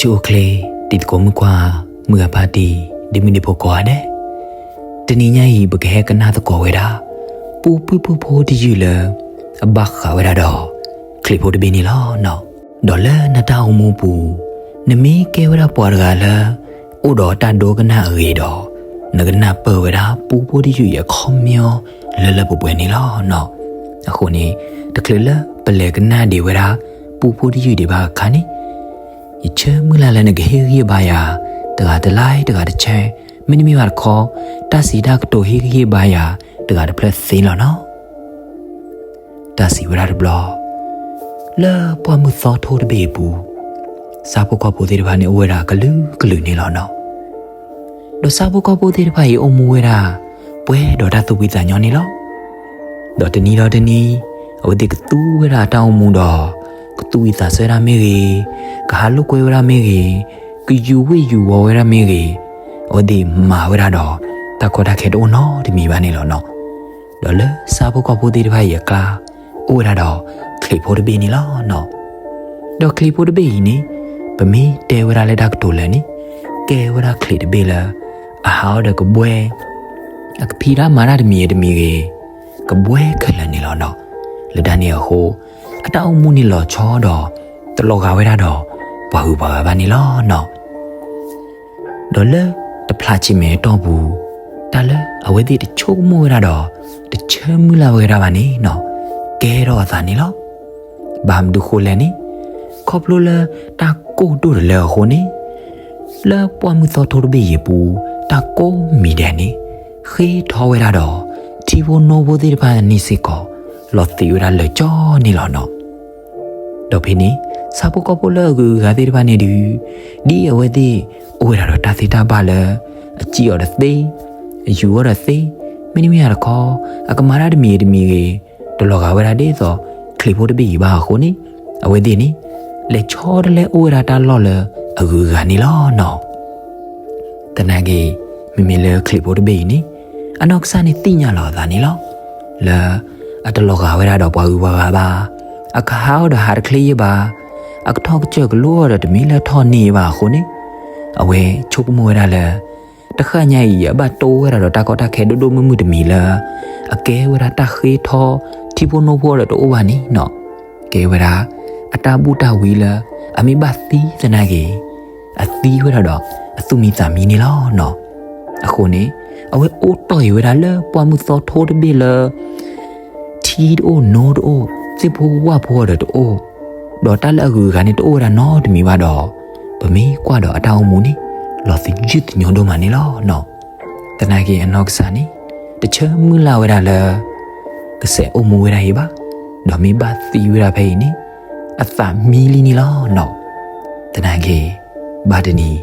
ဆူၣ်အိၣ်ချ့ တံၤသကိးမုၣ်ခွါ မုၢ်ဂၤဖါတံၤ ဒ့မုၣ်ဒ့ဖိကိးဂၤဒဲး, တနံၤညါအံၤ ပကဟဲကနၣ်သကိးဝဲဒၣ် ပူၤဖုၣ်ဖုၣ်ဖိတယုၢ်လၢ အဘၣ်ဃးဝဲဒၣ်ဒီး ချံးဖိတဘ့ၣ်န့ၣ်လီၤနီၤ. ဒီးလၢနတၢ်အိၣ်မူပူၤ နမ့ၢ်ကဲဝဲဒၣ်ပှၤတဂၤလၢ အိၣ်ဒီးတၢ်ဒိကနၣ်အဂ့ၤဒီး နကနၢ်ပၢၢ်ဝဲဒၣ် ပူၤဖိတယုၢ်အံၤအခီပညီ လၢလၢပှဲၤပှဲၤန့ၣ်လီၤနီၤ. အဃိန့ၣ် တချုးလၢပလဲၤကနၣ်ဒံးဝဲဒၣ် ပူၤဖိတယုၢ်ဒံးဘၣ်အခါန့ၣ် ယဆၢမုၢ်လၢ်လၢနကဟ့ၣ်ဂံၢ်ဟ့ၣ်ဘါယၤ တဂၤတlike တဂၤတshare, မ့တမ့ၢ်ဘၣ်တခီ တၢ်စံးတၢ်ကတိၤဟ့ၣ်ဂံၢ်ဟ့ၣ်ဘါယၤ တဂၤတဖျၢၣ်သ့လီၤနီၤ. တၢ်စံးဝဲဒၣ်တဘျီ, လၢပှၢ်မုၢ်သီထိတဘ့ၣ်အပူၤ, ဆၣ်ဖိကီၢ်ဖိသ့ၣ်တဖၣ်န့ၣ် အိၣ်ဝဲဒၣ်ကလုာ်ကလုာ်န့ၣ်လီၤနီၤ. ဒီးဆၣ်ဖိကီၢ်ဖိသ့ၣ်တဖၣ်အံၤ အိၣ်မူဝဲဒၣ် ပှဲၤဒီးတၢ်သူၣ်ဖှံသးညီန့ၣ်လီၤ. ဒီးတနံၤဒီးတနံၤ အဝဲသ့ၣ်ကသူဝဲဒၣ်အတၢ်အိၣ်မူဒီး ကသူၣ်ဝံၣ်သးဆၢတၢ်မ့ၢ်ဂ့ၤ, ကဟးလိာ်ကွဲဝဲဒၣ်မ့ၢ်ဂ့ၤ, ကယူၤဝ့ၢ်ယူၤဝီၤဝဲဒၣ်မ့ၢ်ဂ့ၤ, အဝဲသ့ၣ်မၤဝဲဒၣ်ဒီး တၢ်ကီတၢ်ခဲတအိၣ်နီတမံၤဘၣ်န့ၣ်လီၤနီၤ. ဒီးလၢဆၣ်ဖိကီၢ်ဖိသ့ၣ်တဖၣ်အံၤအကျါ အိၣ်ဝဲဒၣ်ဒီးချံးဖိတဘ့ၣ်န့ၣ်လီၤနီၤ. ဒီးချံးဖိတဘ့ၣ်အံၤန့ၣ် ပမ့ၢ်တဲဝဲဒၣ်လၢတၢ်ကတိၤလၢာ်န့ၣ် ကဲဝဲဒၣ်ချံးတဘ့ၣ်လၢ အဟးအီၣ်ဒီးကဘှဲ အကဖံးတၢ်မၤတၢ်တမံၤဂ့ၤတမံၤဂ့ၤ ကဘှဲခဲလၢာ်န့ၣ်လီၤနီၤ. လၢတၢ်န့ၣ်အဃိ အတၢ်အိၣ်မူန့ၣ်လီၤဆီဒီး တလီၤဂာ်ဝဲဒၣ်ဒီး ပှၤဂုၤပှၤဂၤဘၣ်န့ၣ်လီၤနီၤ. ဒီးလၢတဖျးဆံးမဲာ်အတီၢ်ပူၤ, တၢ်လၢအဝဲသ့ၣ်တဆိကမိၣ်ဝဲဒၣ်ဒီး တဆၢမုၢ်လၢ်ဝဲဒၣ်ဘၣ်န့ၣ်နီၤ, ကဲထီၣ်အသးန့ၣ်လီၤ. ဘၣ်မနုၤဃိလဲၣ်န့ၣ်, ခီဖျိလၢတၢ်ကိၢ်ဒိၣ်တလၢအဃိန့ၣ်, လၢပှၢ်မုၢ်သီထိတဘ့ၣ်အံၤအပူၤ တၢ်ကိးမံၤဒဲးန့ၣ် ဃ့ထီဝဲဒၣ်ဒီး ထံဖိနိဖိသ့ၣ်တဖၣ်န့ၣ်စ့ၢ်ကီး လီၤသံးဝဲဒၣ်လၢာ်ကၠီန့ၣ်လီၤနီၤ. ဒီးဖဲန့ၣ် ဆၣ်ဖိကီၢ်ဖိလၢအဂုၤအဂၤသ့ၣ်တဖၣ်န့ၣ်ဒုး, ဒ်အဝဲသ့ၣ်အိၣ်ဝဲဒၣ်ဒီးတၢ်သ့တၢ်ဘၣ်လၢ အစံၣ်အီၤဒီးသ့, အယူၤအီၤဒီးသ့, မ့တမ့ၢ်တခီ အကမၤတၢ်တမံၤဂ့ၤတမံၤဂ့ၤ တလီၤဂာ်ဝဲဒၣ်ဒ်သိး ချံးဖိတဘ့ၣ်အံၤဘၣ်အဃိန့ၣ်, အဝဲသ့ၣ်န့ၣ် လဲၤဆီတလဲအိၣ်ဝဲဒၣ်တၢ်လီၢ်လၢအဂုၤအဂၤန့ၣ်လီၤနီၤ. သနာ်က့ မ့မ့ၢ်လၢချံးဖိတဘ့ၣ်အံၤန့ၣ်, အနီၢ်ကစၢ်န့ၣ်သ့ၣ်ညါလီၤအသးန့ၣ်လီၤ. လၢအတလီၤဂာ်ဝဲဒၣ်ဒီးပှၤဂုၤပှၤဂၤဘၣ်, အကဟးအီၣ်ဒီးဟးတချ့ယဲၢ်ဘၣ်, အကထီၣ်ကစၢၢ်ကလိအီၤဒီးတမ့ၢ်လၢထီၣ်န့ၢ်ဘၣ်အဃိန့ၣ်, အဝဲဆိကမိၣ်ဝဲဒၣ်လၢ တဃၣ်ညါအံၤ အဘၣ်တိၢ်ဝဲဒၣ်ဒီးတၢ်ကီတၢ်ခဲဒိၣ်ဒိၣ်မုၢ်မုၢ်တမံၤလၢ အကဲဝဲဒၣ်တၢ်ဃ့ထီ ထံဖိနိဖိအီၤဒီးတအိၣ်ဘၣ်န့ၣ်နီၤ. ကဲဝဲဒၣ် အတၢ်ဘူၣ်တၢ်ဝံလၢ အမ့ၢ်ဘၣ်သံသနာ်က့ အသံဝဲဒၣ်ဒီး အသူၣ်မံသးမံန့ၣ်လီၤနီၤ. အဃိန့ၣ် အဝဲအိၣ်တီၢ်အံၤဝဲဒၣ်လၢပှၢ်မုၢ်သီထိတဘ့ၣ်လၢ ထံတအိၣ်နိတအိၣ် သ့ၣ်ဖိဝၣ်ဖိအီၤဒီးတအိၣ်, ဒီးတၢ်လၢအဂုၤအဂၤန့ၣ်တအိၣ်ဝဲဒၣ်နီတမံၤဘၣ်ဒီး ပမ့ၢ်ကွၢ်ဒီးအတၢ်အိၣ်မူန့ၣ် လီၤသယုၢ်သညိဒိၣ်မးန့ၣ်လီၤနီၤ. သနာ်က့အနီၢ်ကစၢ်န့ၣ် တဆၢမုၢ်လၢ်ဝဲဒၣ်လၢ ကစဲးအိၣ်မူဝဲဒၣ်အံၤဘၣ်, ဒီးမ့ၢ်ဘၣ်သံဝဲဒၣ်ဖဲအံၤန့ၣ် အသးမံလံန့ၣ်လီၤနီၤ. သနာ်က့ ဘၣ်တနံၤ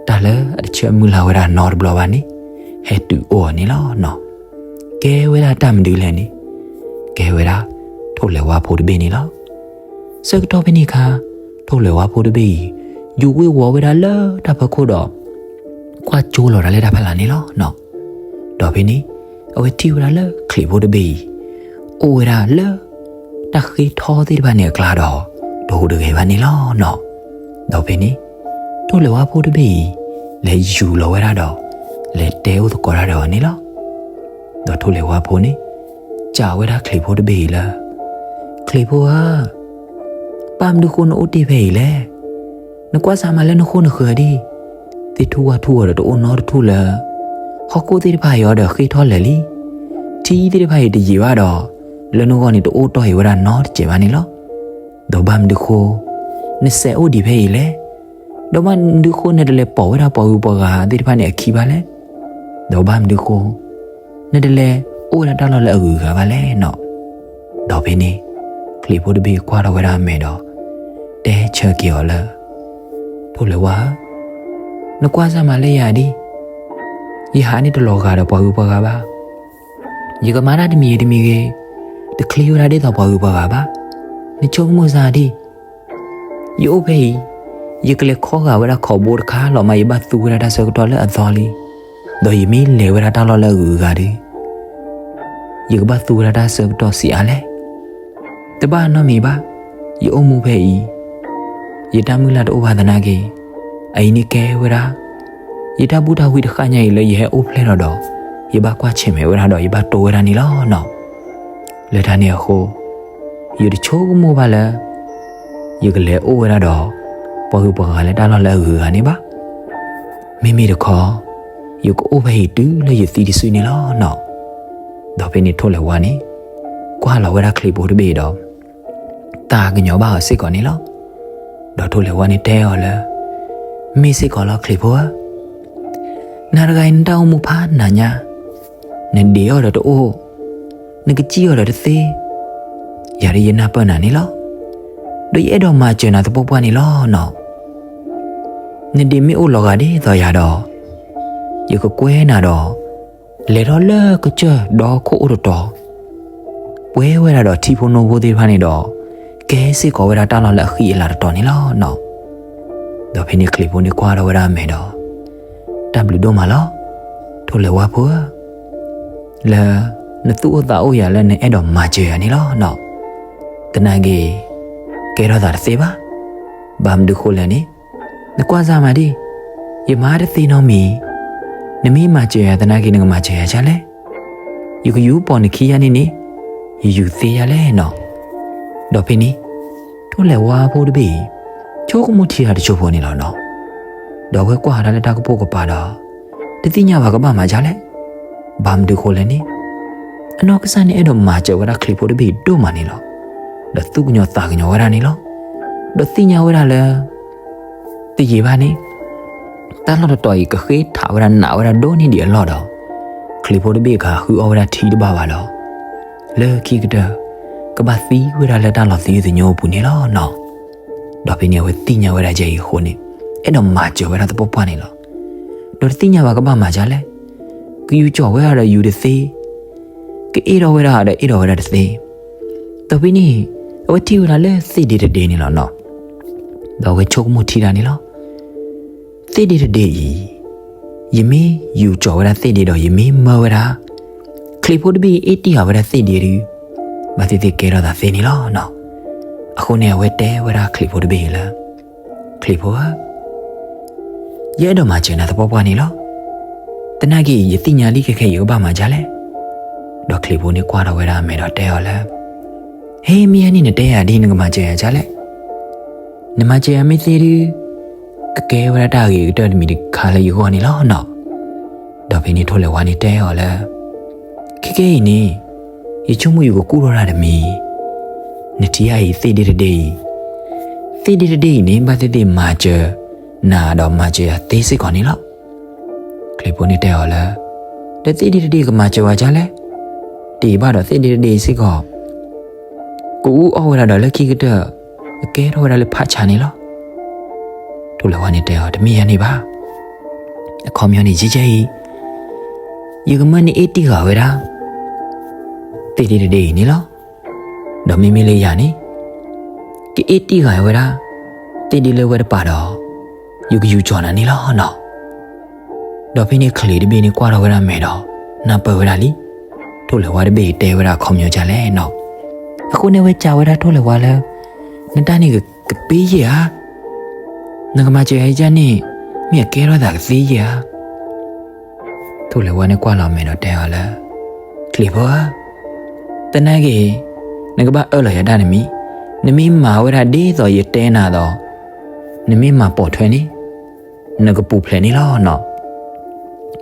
တၢ်လၢအတဆၢမုၢ်လၢ်ဝဲဒၣ်နီတဘျီဘၣ်န့ၣ် ဟဲတုၤအိၣ်အီၤန့ၣ်လီၤနီၤ. ကဲဝဲဒၣ်တၢ်မနုၤလဲၣ်န့ၣ် ကဲဝဲဒၣ် ထိၣ်လဲၤဝါဖိတဘ့ၣ်န့ၣ်လီၤ. ဆၢကတီၢ်ဖဲန့ၣ်အခါ ထိၣ်လဲၤဝါဖိတဘ့ၣ်အံၤ ယူၤဝ့ၤဝီၤဝဲဒၣ်လၢတၢ်ဖီခိၣ်ဒီး ကွၢ်ကၠိလီၤဒၣ်လၢတၢ်ဖီလာ်န့ၣ်လီၤနီၤ. ဒီးဖဲန့ၣ် အဝဲထံၣ်ဝဲဒၣ်လၢချံးဖိတဘ့ၣ်အံၤ အိၣ်ဝဲဒၣ်လၢ တၢ်ဃ့ထီသ့ၣ်တဖၣ်န့ၣ်အကျါဒီး တဟူးတဂဲၤဘၣ်န့ၣ်လီၤနီၤ. ဒီးဖဲန့ၣ် ထိၣ်လဲၤဝါဖိတဘ့ၣ်အံၤ လဲၤယူၤလီၤဝဲဒၣ်ဒီး လဲၤတဲအိၣ်သကိးတၢ်ဒီးအီၤန့ၣ်လီၤ. ဒီးထိၣ်လဲၤဝါဖိန့ၣ် စံးဝဲဒၣ်ချံးဖိတဘ့ၣ်အံၤလၢ ချံးဖိဧၢ, ဘၣ်မနုၤဃိနအိၣ်တ့ၢ်ဖဲအံၤလဲၣ်. နကွၢ်စၢ်မးလၢနဃိနဃၢၤဒံး, သ့ၣ်ထူၣ်ဝၣ်ထူၣ်အီၤဒီးတအိၣ်နီတထူၣ်လၢ ဟီၣ်ခိၣ်သ့ၣ်တဖၣ်အံၤအီၤဒီးဃ့ထီလဲာ်လံ. ထံသ့ၣ်တဖၣ်အံၤတယံာ်ဘၣ်ဒီး လၢနဂီၢ်န့ၣ်တအိၣ်တီၢ်အံၤဝဲဒၣ်နီတစဲးဘၣ်န့ၣ်လီၤ. ဒီးဘၣ်မနုၤဃိ နစဲးအိၣ်ဒံးဖဲအံၤလဲၣ်. ဒီးဘၣ်မနုၤဃိနတလဲၤပိာ်ဝဲဒၣ်ပှၤဂုၤပှၤဂၤသ့ၣ်တဖၣ်န့ၣ်အခံဘၣ်လဲၣ်. ဒီးဘၣ်မနုၤဃိ နတလဲၤအိၣ်ဝဲဒၣ်တၢ်လီၢ်လၢအဂုၤအဂၤဘၣ်လဲၣ်နီၤ. ဒီးဖဲန့ၣ် ချံးဖိတဘ့ၣ်ကွၢ်ထီၣ်ဝဲဒၣ်အမဲာ်ဒီး တဲဆၢက့ၤအီၤလၢ ထိၣ်လဲၤဝါဧၢ, နကွၢ်စၢ်မးလၢယၤဒံး, ယဟးန့ၣ်တလီၤဂာ်ဒီးပှၤဂုၤပှၤဂၤဘၣ်. ယကမၤတၢ်တမံၤဂ့ၤတမံၤဂ့ၤ တချ့ဝဲဒၣ်ဒ်သိးပှၤဂုၤပှၤဂၤဘၣ်. နဆိကမိၣ်စၢ်ဒံး, ယအိၣ်ဖဲအံၤ ယကလဲၤခီဂာ်ဝဲဒၣ်ခိးဘိတခါလီၤမး ယဘၣ်သူဝဲဒၣ်တၢ်ဆၢကတီၢ်လၢအသီလံ. ဒီးယမ့ၢ်လဲၤဝဲဒၣ်တၢ်လီၢ်လၢအဂုၤအဂၤဒီး ယကဘၣ်သူဝဲဒၣ်တၢ်ဆၢကတီၢ်ဆံးအါလဲၣ်. တဘၣ်နီတမံၤဘၣ်, ယအိၣ်မူဖဲအံၤ ယတၢ်မုၢ်လၢ်တအိၣ်ဘၣ်သနာ်က့, အအံၤန့ၣ်ကဲဝဲဒၣ် ယတၢ်ဘူၣ်တၢ်ဝံတဃၣ်ညါအံၤလၢယဟဲအိၣ်ဖျဲၣ်ထီၣ်ဒီး ယဘၣ်ကွၢ်ဆၢၣ်မဲာ်ဝဲဒၣ်ဒီး ယဘၣ်တိဝဲဒၣ်န့ၣ်လီၤနီၤ. လၢတၢ်န့ၣ်အဃိ, ယတဆိကမိၣ်ဘၣ်လၢ ယကလဲၤအိၣ်ဝဲဒၣ်ဒီး ပှၤဂုၤပှၤဂၤလၢတၢ်လီၢ်လၢအဂုၤအဂၤန့ၣ်ဘၣ်. မ့မ့ၢ်တခီ, ယကအိၣ်ဖဲအံၤတုၤလၢယသံတစုန့ၣ်လီၤနီၤ. ဒီးဖဲန့ၣ်ထိၣ်လဲၤဝါန့ၣ် ကွၢ်လီၤဝဲဒၣ်ချံးဖိတဘ့ၣ်ဒီး သးကညီၤဘၣ်အီၤစ့ၢ်ကီးန့ၣ်လီၤ. ဒီးထိၣ်လဲၤဝါန့ၣ်တဲအီၤလၢ မ့ၢ်စ့ၢ်ကီးလီၤချံးဖိဧၢ, နၤတဂၤအံၤနတၢ်အိၣ်မူဖးနးညါ, နဒံးအီၤဒီးတအိၣ်, နကစံၣ်အီၤဒီးတသ့, ယၤဒ်ယနၢ်ပၢၢ်နၤန့ၣ်လီၤ. ဒီးယအဲၣ်ဒိးမၤစၢၤနၤသပှၢ်ပှၢ်န့ၣ်လီၤနီၤ. နဒံးမ့ၢ်အိၣ်လီၤဂာ်ဒ်သိးယၤဒီး ယကကွဲနၤဒီး လဲၤထီၣ်လၢကစၢၢ်ဒီခိၣ်အိၣ်တတီၤ, ပှဲၤဝဲဒၣ်ဒီးထံဖိနိဖိသ့ၣ်တဖၣ်န့ၣ်ဒီး ကဲစ့ၢ်ကီးဝဲဒၣ်တၢ်လီၢ်လၢအဃံအလၤတတီၤန့ၣ်လီၤနီၤ. ဒီးဖဲန့ၣ်ချံးဖိန့ၣ်ကွၢ်ထီၣ်ဝဲဒၣ်အမဲာ်ဒီး တၢ်ဘျုးဒိၣ်မးလီၤ, ထိၣ်လဲၤဝါဖိဧၢ, လၢ နသူၣ်အိၣ်သးအိၣ်ယၤလၢနအဲၣ်ဒိးမၤစၢၤယၤန့ၣ်လီၤနီၤ. သနာ်က့ ကဲထီၣ်သးတသ့ဘၣ်. ဘၣ်မနုၤဃိလဲၣ်န့ၣ်, နကွၢ်စၢ်မးဒံး, ယမၤတသ့နီတမံၤ, နမ့ၢ်မၤစၢၤယၤသနာ်က့ နကမၤစၢၤယၤဒ်လဲၣ်. ယကယူၤပိာ်နခံယါန့ၣ်န့ၣ်, ယယူၤသ့ယါလဲၣ်နီၤ. ဒီးဖဲန့ၣ် ထိၣ်လဲၤဝါဖိတဘ့ၣ်အံၤ ဆိကမိၣ်ထံတၢ်တစိၢ်ဖိန့ၣ်လီၤနီၤ. ဒီးအဝဲကွၢ်တၢ်လၢတၢ်ကပိာ်ကပၤဒီး တသ့ၣ်ညါဘၣ်ကဘၣ်မၤဒ်လဲၣ်. ဘၣ်မနုၤဃိလဲၣ်န့ၣ်, အနီၢ်ကစၢ်န့ၣ်အဲၣ်ဒိးမၤစၢၤဝဲဒၣ်ချံးဖိတဘ့ၣ်အံၤဒိၣ်မးန့ၣ်လီၤ. ဒီးသူၣ်ကညီၤသးကညီၤဝဲဒၣ်န့ၣ်လီၤ. ဒီးသ့ၣ်ညါဝဲဒၣ်လၢ တယံာ်ဘၣ်န့ၣ် တၢ်လီၢ်တတီၤအံၤ ကဃ့ထီၣ်ဝဲဒၣ်နးဝဲဒၣ်ဒိၣ်န့ၢ်ဒံးအလီၢ်ဒီး ချံးဖိတဘ့ၣ်အခါ ဃုအီၣ်ဝဲဒၣ်ထံတဘၣ်ဘၣ်ဒီး လၢခံကတၢၢ် ကဘၣ်သံဝဲဒၣ်လၢတၢ်လီၤသံသညိအပူၤန့ၣ်လီၤနီၤ. ဒီးဖဲန့ၣ်အဝဲသ့ၣ်ညါဝဲဒၣ်ဒ်အံၤအဃိန့ၣ် အဲၣ်ဒိးမၤစၢၤဝဲဒၣ်သပှၢ်ပှၢ်န့ၣ်လီၤ. ဒီးတသ့ၣ်ညါဘၣ်ကဘၣ်မၤဒ်လဲၣ်. ကယူၤကၠီၣ်ဝဲဒၣ်ဒီးယူၤတသ့, ကအ့ၣ်ထီၣ်ဝဲဒၣ်ဒီးအ့ၣ်ထီၣ်ဝဲဒၣ်တသ့. ဒီးဖဲန့ၣ် အဝဲထံၣ်ဝဲဒၣ်လၢသ့ၣ်ဒ့တဒ့န့ၣ်လီၤနီၤ. ဒီးအဝဲဆိကမိၣ်ထံတၢ်န့ၣ်လီၤ. သ့ၣ်ဒ့တဒ့အံၤ ယမ့ၢ်ယူၤကၠီၣ်ဝဲဒၣ်သ့ၣ်ဒ့ဒီး ယမ့ၢ်မၢဝဲဒၣ် ချံးဖိတဘ့ၣ်အ့ၣ်တံၢ်ဃာ်ဝဲဒၣ်သ့ၣ်ဒ့ဒီး ဘၣ်သ့ၣ်သ့ၣ်ကဲထီၣ်သးသ့န့ၣ်လီၤနီၤ. အဃိန့ၣ် အဝဲတဲဝဲဒၣ်ချံးဖိတဘ့ၣ်အံၤလၢ ချံးဖိဧၢ, ယအဲၣ်ဒိးမၤစၢၤနၤသပှၢ်ပှၢ်န့ၣ်လီၤ. သနာ်က့ ယသ့ၣ်ညါလံခဲခဲ ယကဘၣ်မၤဒ်လဲၣ်. ဒီးချံးဖိန့ၣ်ကွၢ်ထီၣ်ဝဲဒၣ်အမဲာ်ဒီးတဲအီၤလၢ ဟ့ မ့ၢ်အါန့ၣ်နတဲယၤဒ် နကမၤစၢၤယၤဒ်လဲၣ်. နမၤစၢၤယၤမ့ၢ်သ့ဒီး ကကဲဝဲဒၣ်တၢ်ဂ့ၤကတၢၢ်တမံၤတခါလၢယဂီၢ်န့ၣ်လီၤနီၤ. ဒီးဖဲန့ၣ်ထိၣ်လဲၤဝါန့ၣ်တဲအီၤလၢ ခဲကဲအံၤန့ၣ် ယဆိကမိၣ်ယကကူၣ်ထီၣ်တၢ်တမံၤ, နထံၣ်ဧါအံၤသ့ၣ်ဒ့တဒ့အံၤ, သ့ၣ်ဒ့တဒ့အံၤန့ၣ် ဘၣ်သ့ၣ်သ့ၣ်မၤစၢၤနၤဒီးမၤစၢၤယၤသ့စ့ၢ်ကီးန့ၣ်လီၤ. ချံးဖိန့ၣ်တဲအီၤလၢ ဒီးသ့ၣ်ဒ့တဒ့ကမၤစၢၤဝဲဒ်လဲၣ်. တယံာ်ဘၣ်ဒီးသ့ၣ်ဒ့တဒ့စ့ၢ်ကီး ကအူအီၣ်ဝဲဒၣ်ဒီးလၢခံကတၢၢ် ကကဲထီၣ်ဝဲဒၣ်လၢဖးဆါန့ၣ်လီၤ. ထိၣ်လဲၤဝါန့ၣ်တဲအီၤ တမ့ၢ်ယၤန့ၣ်ဘၣ်. အခီပညီန့ၣ် ယကဲအံၤ ယကမၢနအ့ၣ်တံၢ်ဃာ်ဝဲဒၣ် သ့ၣ်ဒ့တဒ့အံၤန့ၣ်လီၤ. ဒီးမ့မ့ၢ်လၢယၤန့ၣ် ကအ့ၣ်တံၢ်ဃာ်ဝဲဒၣ် သ့ၣ်ဒ့လၢဝဲတပၤဒီး ယကယူၤကၠီၣ်နၤန့ၣ်လီၤနီၤ. ဒီးဖဲန့ၣ်ချံးတဘ့ၣ်န့ၣ်ကွၢ်ထီၣ်ဝဲဒၣ်မဲာ်ဒီး နၢ်ပၢၢ်ဝဲဒၣ်လံ ထိၣ်လဲၤဝါတဘ့ၣ်တဲဝဲဒၣ်အခီပညီဒ်လဲၣ်နီၤ. အဃိန့ၣ်ဝဲစံးဝဲဒၣ်ထိၣ်လဲၤဝါလၢ နတၢ်န့ၣ်ကပ့ယဲၢ်ဧါ, နကမၤစၢၤယၤဒ်န့ၣ် မ့ၢ်အကဲထီၣ်သးကသ့ယဲၢ်ဧါ. ထိၣ်လဲၤဝါန့ၣ်ကွၢ်လီၤမဲာ်ဒီးတဲအီၤလၢ ချံးဖိဧၢ, သနာ်က့ နကဘၣ်အၢၣ်လီၤယၤတၢ်တမံၤ, နမ့ၢ်မၤဝဲဒၣ်ဒ်သိးယတဲနၤဒီး နမ့ၢ်မၤပိာ်ထွဲန့ၣ် နကပူၤဖျဲးန့ၣ်လီၤနီၤ.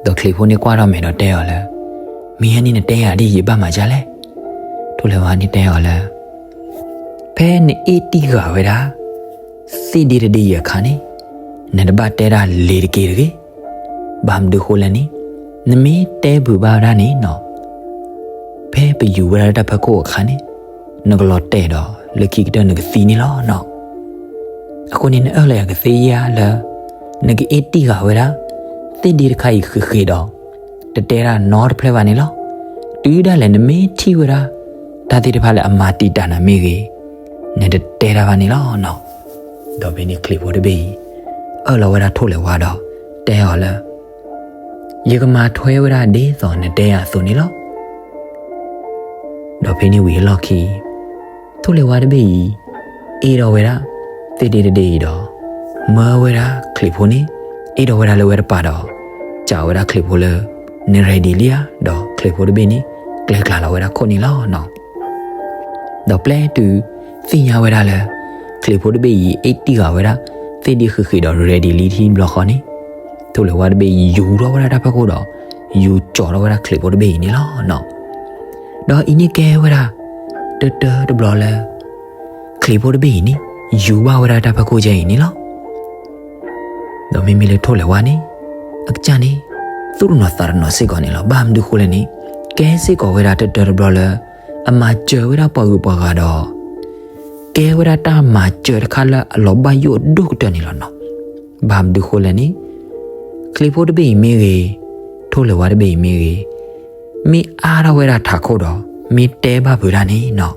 ဒီးချံးဖိန့ၣ်ကွၢ်ထီၣ်မဲာ်ဒီးတဲအီၤလၢ မ့ၢ်ယၤန့ၣ်နတဲယၤဒ်ယဘၣ်မၤဒ်လဲၣ်. ထိၣ်လဲၤဝါန့ၣ်တဲအီၤလၢ ဖဲနအ့ၣ်တံၢ်ဃာ်ဝဲဒၣ် သ့ၣ်ဒ့တဒ့အံၤအခါန့ၣ် နတဘၣ်တဲတၢ်လ့ၤတက့ၢ်တဂ့ၤ. ဘၣ်မနုၤဃိလဲၣ်န့ၣ် နမ့ၢ်တဲဘုးဘၣ်ဝဲဒၣ်န့ၣ်နီၤ ဖဲပယူၤဝဲဒၣ်လၢတၢ်ဖီခိၣ်အခါန့ၣ် နကလီၤတဲာ်ဒီးလၢခံကတၢၢ်နကသံန့ၣ်လီၤနီၤ. အဃိန့ၣ်နအၢၣ်လီၤယၤကသ့ဧါလၢ နကအ့ၣ်တံၢ်ဃာ်ဝဲဒၣ် သ့ၣ်ဒ့တခါအံၤဃ့ဃ့ဒီး တတဲတၢ်နီတဖျၢၣ်ဘၣ်န့ၣ်လီၤ. တုၤဒၣ်လဲာ်နမ့ၢ်ထံၣ်ဝဲဒၣ် တၢ်သ့ၣ်တဖၣ်လၢအမၤတံာ်တာ်နၤမ့ၢ်ဂ့ၤ နတတဲတၢ်ဘၣ်န့ၣ်လီၤနီၤ. ဒီးဖဲန့ၣ်ချံးဖိတဘ့ၣ်အံၤ အၢၣ်လီၤဝဲဒၣ်ထိၣ်လဲၤဝါဒီး တဲအီၤလၢ ယကမၤထွဲဝဲဒၣ်ဒ်သိးနတဲယၤအသိးန့ၣ်လီၤ. ဒီးဖဲန့ၣ်ဝံၤအလီၢ်ခံ ထိၣ်လဲၤဝါတဘ့ၣ်အံၤ အ့ၣ်ထီၣ်ဝဲဒၣ် သ့ၣ် သ့ၣ်ဒ့တဒ့အံၤဒီး မၢဝဲဒၣ်ချံးဖိန့ၣ် အ့ၣ်ဒိးဝဲဒၣ်လၢဝဲတပၤဒီး စံးဝဲဒၣ်ချံးဖိလၢ နreadyလံဧါ, ဒီးချံးဖိတဘ့ၣ်န့ၣ် ကျဲၤကျါလီၤဝဲဒၣ်ခိၣ်န့ၣ်လီၤနီၤ. ဒီးပျဲတုၤသ့ၣ်ညါဝဲဒၣ်လၢ ချံးဖိတဘ့ၣ်အံၤ အ့ၣ်တံၢ်ဃာ်ဝဲဒၣ် သ့ၣ်ဒ့ဃံးဃံးဒီး readyလံထံဘျီဃီန့ၣ်, ထိၣ်လဲၤဝါတဘ့ၣ်အံၤ ယူၤထီၣ်ဝဲဒၣ်တၢ်ဖီခိၣ်ဒီး ယူၤကၠီၤထီၣ်ဝဲဒၣ်ချံးဖိတဘ့ၣ်အံၤန့ၣ်လီၤနီၤ. ဒီးအံၤန့ၣ်ကဲဝဲဒၣ် တၢတၢတဘျီလၢ ချံးဖိတဘ့ၣ်အံၤန့ၣ် ယူၤဘၣ်ဝဲဒၣ်တၢ်ဖီခိၣ်ကဲအံၤန့ၣ်လီၤ. ဒီးမ့မ့ၢ်လၢထိၣ်လဲၤဝါန့ၣ် အကစၢ်န့ၣ် သူၣ်တနီၤသးတနီၤစ့ၢ်ကီးန့ၣ်လီၤ. ဘၣ်မနုၤဃိလဲၣ်န့ၣ် ကဲစ့ၢ်ကီးဝဲဒၣ်တၢတၢတဘျီလၢ အမၤစၢၤဝဲဒၣ်ပှၤဂုၤပှၤဂၤဒီး ကဲဝဲဒၣ်တၢ်မၤစၢၤတခါလၢအလီၤဘၣ်ယိၣ်အဒိၣ်ကတၢၢ်န့ၣ်လီၤနီၤ. ဘၣ်မနုၤဃိလဲၣ်န့ၣ် ချံးဖိတဘ့ၣ်အံၤမ့ၢ်ဂ့ၤ, ထိၣ်လဲၤဝါတဘ့ၣ်အံၤမ့ၢ်ဂ့ၤ, မ့ၢ်အါထီၣ်ဝဲဒၣ်ထးခိၣ်ဒီး မ့ၢ်တဲဘၣ်ဖုးတၢ်န့ၣ်နီၤ,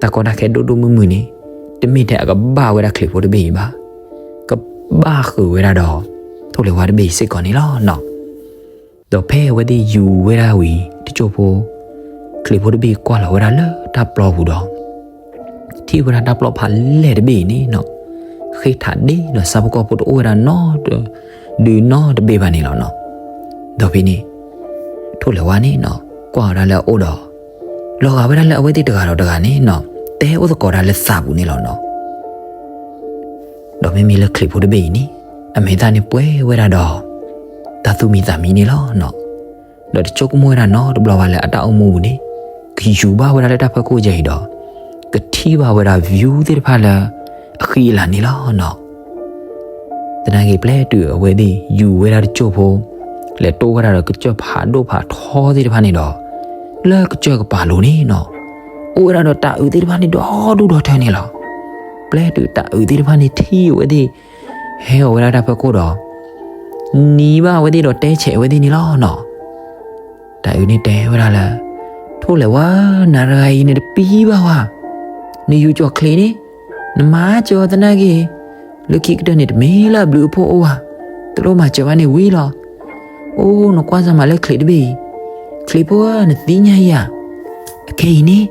တၢ်ကီတၢ်ခဲဒိၣ်ဒိၣ်မုၢ်မုၢ်န့ၣ် တမ့ၢ်ထဲအကဘၣ်ဝဲဒၣ်ချံးဖိတဘ့ၣ်အံၤဘၣ်, ကဘၣ်ဃုာ်ဝဲဒၣ်ဒီး ထိၣ်လဲၤဝါတဘ့ၣ်အံၤစ့ၢ်ကီးန့ၣ်လီၤနီၤ. ဒီးဖဲအဝဲသ့ၣ်ယူၤဝဲဒၣ်ဝံၤတစိၢ်ဖိ, ချံးဖိတဘ့ၣ်ကွၢ်လီၤဝဲဒၣ်လၢတၢ်ပျီပူၤဒီး ထံၣ်ဝဲဒၣ်တၢ်ပျီဖးလဲၢ်တဘ့ၣ်အံၤန့ၣ်နီၤ, ဃ့ထးဒ့ဒီးဆၣ်ဖိကီၢ်ဖိတအိၣ်ဝဲဒၣ်နီတ ဒုးနီတဘ့ၣ်ဘၣ်န့ၣ်လီၤနီၤ. ဒီးဖဲန့ၣ် ထိၣ်လဲၤဝါန့ၣ်နီၤ ကွၢ်ဝဲဒၣ်လၢအအိၣ်ဒီး လီၤဂာ်ဝဲဒၣ်လၢအဝဲသ့ၣ်တဂၤဒီးတဂၤန့ၣ်နီၤ တဲအိၣ်သကိးဒၣ်လၢသးပူၤန့ၣ်လီၤနီၤ. ဒီးမ့မ့ၢ်လၢချံးဖိတဘ့ၣ်အံၤန့ၣ် အမဲာ်သၣ်န့ၣ်ပှဲၤဝဲဒၣ်ဒီး တၢ်သူၣ်မံသးမံန့ၣ်လီၤနီၤ. ဒီးတဆိကမိၣ်ဝဲဒၣ်နီတဘျီဘၣ်လၢအတၢ်အိၣ်မူပူၤန့ၣ် ကယူၤဘၣ်ဝဲဒၣ်လၢတၢ်ဖီခိၣ်ကဲအံၤဒီး ကထံၣ်ဘၣ်ဝဲဒၣ် view သ့ၣ်တဖၣ်လၢအဃံအလၤန့ၣ်လီၤနီၤ. သနာ်က့ပျဲတုၤအဝဲသ့ၣ်ယူၤဝဲဒၣ်တစိၢ်ဖိ လဲၤတိၢ်ဝဲဒၣ်ဒီးကစၢၢ်ဖးဒိၣ်ဖးထီသ့ၣ်တဖၣ်န့ၣ်ဒီး လၢကစၢၢ်ကပၤလိၤန့ၣ်နီၤ အိၣ်ဝဲဒၣ်ဒီးတၢ်အုးသ့ၣ်တဖၣ်န့ၣ်ဒီဒူၣ်ဒီထၢန့ၣ်လီၤ. ပျဲတုၤတၢ်အုးသ့ၣ်တဖၣ်န့ၣ်ထံၣ်အဝဲသ့ၣ် ဟဲအီၤဝဲဒၣ်တၢ်ဖီခိၣ်ဒီး နံၤဘၣ်အဝဲသ့ၣ်ဒီးတဲဆဲးအဝဲသ့ၣ်န့ၣ်လီၤနီၤ. တၢ်အုးန့ၣ်တဲဝဲဒၣ်လၢ ထိၣ်လဲၤဝါ နၤတဂၤအံၤနတပံဘၣ်ဝဲ နယူၤကၠီၤချံးန့ၣ် နမၤစၢၤအီၤသနာ်က့ လၢခံကတၢၢ်န့ၣ်တမ့ၢ်လၢအဘျုးအဖှိၣ်အိၣ်ဘၣ်, တလိၣ်မၤစၢၤဘၣ်န့ၣ်ဝံၤလီၤ. အိၣ်နကွၢ်စၢ်မးလၢချံးတဘ့ၣ်အံၤ, ချံးဖိဧၢ နသ့ၣ်ညါဧါ, အခဲအံၤန့ၣ်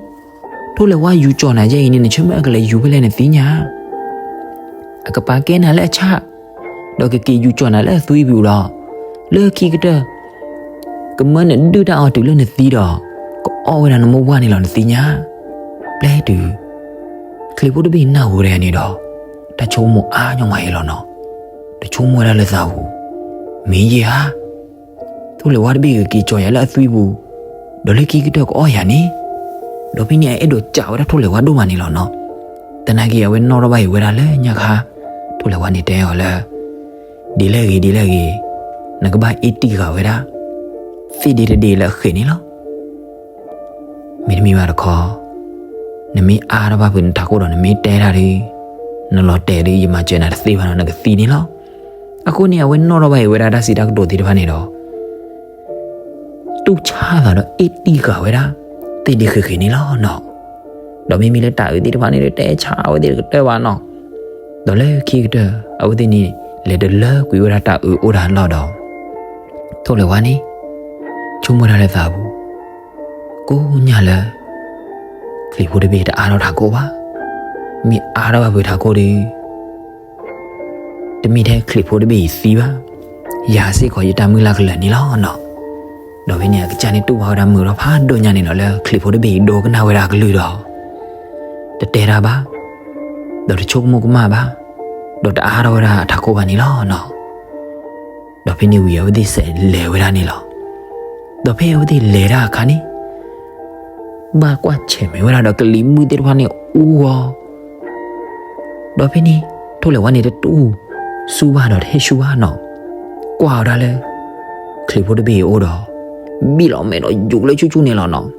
ထိၣ်လဲၤဝါယူၤကၠီၤနၤယဲအံၤန့ၣ် နဆၢမုၢ်အကလဲၤယူၤဖဲလဲၣ်နသ့ၣ်ညါဧါ. အကပာ်ကဲနၤလၢအဆၣ်, ဒီးကက့ၤယူၤကၠီၤနၤလၢအသွံပူၤဒီး လၢခံကတၢၢ် ကမၢနဒုၣ်တၢ်အီၤတုၤလၢနသံဒီး ကအီၣ်ဝဲဒၣ်နမိၢ်ပှၢ်န့ၣ်လီၤနသ့ၣ်ညါ. ပျဲတုၤ ချံးဖိတဘ့ၣ်နၢ်ဟူတဂၤန့ၣ်ဒီး တၢ်ဆိကမိၣ်အါညီမးအံၤလီၤနီၤ. တဆိကမိၣ်ဝဲဒၣ်လၢသးပူၤ, မ့ၢ်ယဲဧါ, ထိၣ်လဲၤဝါတဘ့ၣ်ကက့ၤကၠီၤယၤလၢအသွံပူၤ, ဒီးလၢခံကတၢၢ်ကအီၣ်ယၤန့ၣ်, ဒီးဖဲန့ၣ်အအဲၣ်ဒိးစံးဝဲဒၣ်ထိၣ်လဲၤဝါဒိၣ်မးန့ၣ်လီၤနီၤ. သနာ်က့အဝဲနီၣ်ထီၣ်ဘၣ်အံၤဝဲဒၣ်လၢညါခါ, ထိၣ်လဲၤဝါန့ၣ်တဲအီၤလၢ ဒ်လဲၣ်ဂ့ၤဒ်လဲၣ်ဂ့ၤ, နကဘၣ်အ့ၣ်တံၢ်ဃာ်ဝဲဒၣ် သ့ၣ်ဒ့တဒ့လၢအဃ့းန့ၣ်လီၤ. မ့တမ့ၢ်ဘၣ်တခီ, နမ့ၢ်အါထီၣ်ဘၣ်ဖုးနထးခိၣ်ဒီးနမ့ၢ်တဲတၢ်ဒီး, နလီၤတဲာ်ဒီးယမၤစၢၤနၤတသ့ဘၣ်နီၤ နကသံန့ၣ်လီၤ. အဃိန့ၣ် အဝဲနီၣ်ထီၣ်ဘၣ်အံၤဝဲဒၣ်တၢ်စံးတၢ်ကတိၤသ့ၣ်တဖၣ်န့ၣ်ဒီး တူၢ်ဆါသးဒီးအ့ၣ်တံၢ်ဃာ်ဝဲဒၣ် သ့ၣ်ဒ့ဃ့းဃ့းန့ၣ်လီၤနီၤ. ဒီးမ့မ့ၢ်လၢတၢ်အုးသ့ၣ်တဖၣ်န့ၣ်ဒီး တဲဆါအဝဲသ့ၣ်တကတၢၢ်ဘၣ်နီၤ. ဒီးလၢခံကတၢၢ် အဝဲသ့ၣ်န့ၣ် လဲၤတလၢကွံာ်ဝဲဒၣ်တၢ်အုးအိၣ်တၢ်လီၢ်ဒီး ထိၣ်လဲၤဝါန့ၣ် ဆိကမိၣ်တၢ်လၢသးပူၤ ကိးညါလၢ ချံးဖိတဘ့ၣ်တအါထီၣ်ထးခိၣ်ဘၣ်. မ့ၢ်အါထီၣ်ဘၣ်ဖုးထးခိၣ်ဒီး တမ့ၢ်ထဲချံးဖိတဘ့ၣ်အံၤသံဘၣ်, ယၤစ့ၢ်ကီးယတၢ်မုၢ်လၢ်ကလၢာ်န့ၣ်လီၤနီၤ. ဒီးဖဲန့ၣ် အကစၢ်န့ၣ်တူၢ်ဘၣ်ဝဲဒၣ်မုာ်ထီၣ်ဖးဒိၣ်ညါန့ၣ်လီၤ လၢချံးဖိတဘ့ၣ်အံၤဒိကနၣ်ဝဲဒၣ်အကလုၢ်ဒီး တတဲတၢ်ဘၣ်, ဒီးတဆိကမိၣ်ကမၣ်ဘၣ်, ဒီးတအါထီၣ်ဝဲဒၣ်အထးခိၣ်ဘၣ်န့ၣ်လီၤနီၤ. ဒီးဖဲန့ၣ်ဝံၤ အဝဲသ့ၣ်စဲးလဲၤဝဲဒၣ်န့ၣ်လီၤ. ဒီးဖဲအဝဲသ့ၣ်လဲၤတၢ်အခါန့ၣ် ဘၣ်ကွၢ်ဆဲးမဲာ်ဝဲဒၣ်ဒီးကလံၤမုၢ်သ့ၣ်တဖၣ်န့ၣ်အူဂီၤ, ဒီးဖဲန့ၣ် ထိၣ်လဲၤဝါန့ၣ်တတူၢ်ဆူၣ်ဘၣ်ဒီးတဟ့ၣ်ဆူၣ်ဘၣ်နီၤ. ကွၢ်ဝဲဒၣ်လၢ ချံးဖိတဘ့ၣ်အံၤအိၣ်ဒီး ဘံၣ်လီၤမဲာ်ဒီးယူၤလၢဆူၣ်ဆူၣ်န့ၣ်လီၤနီၤ.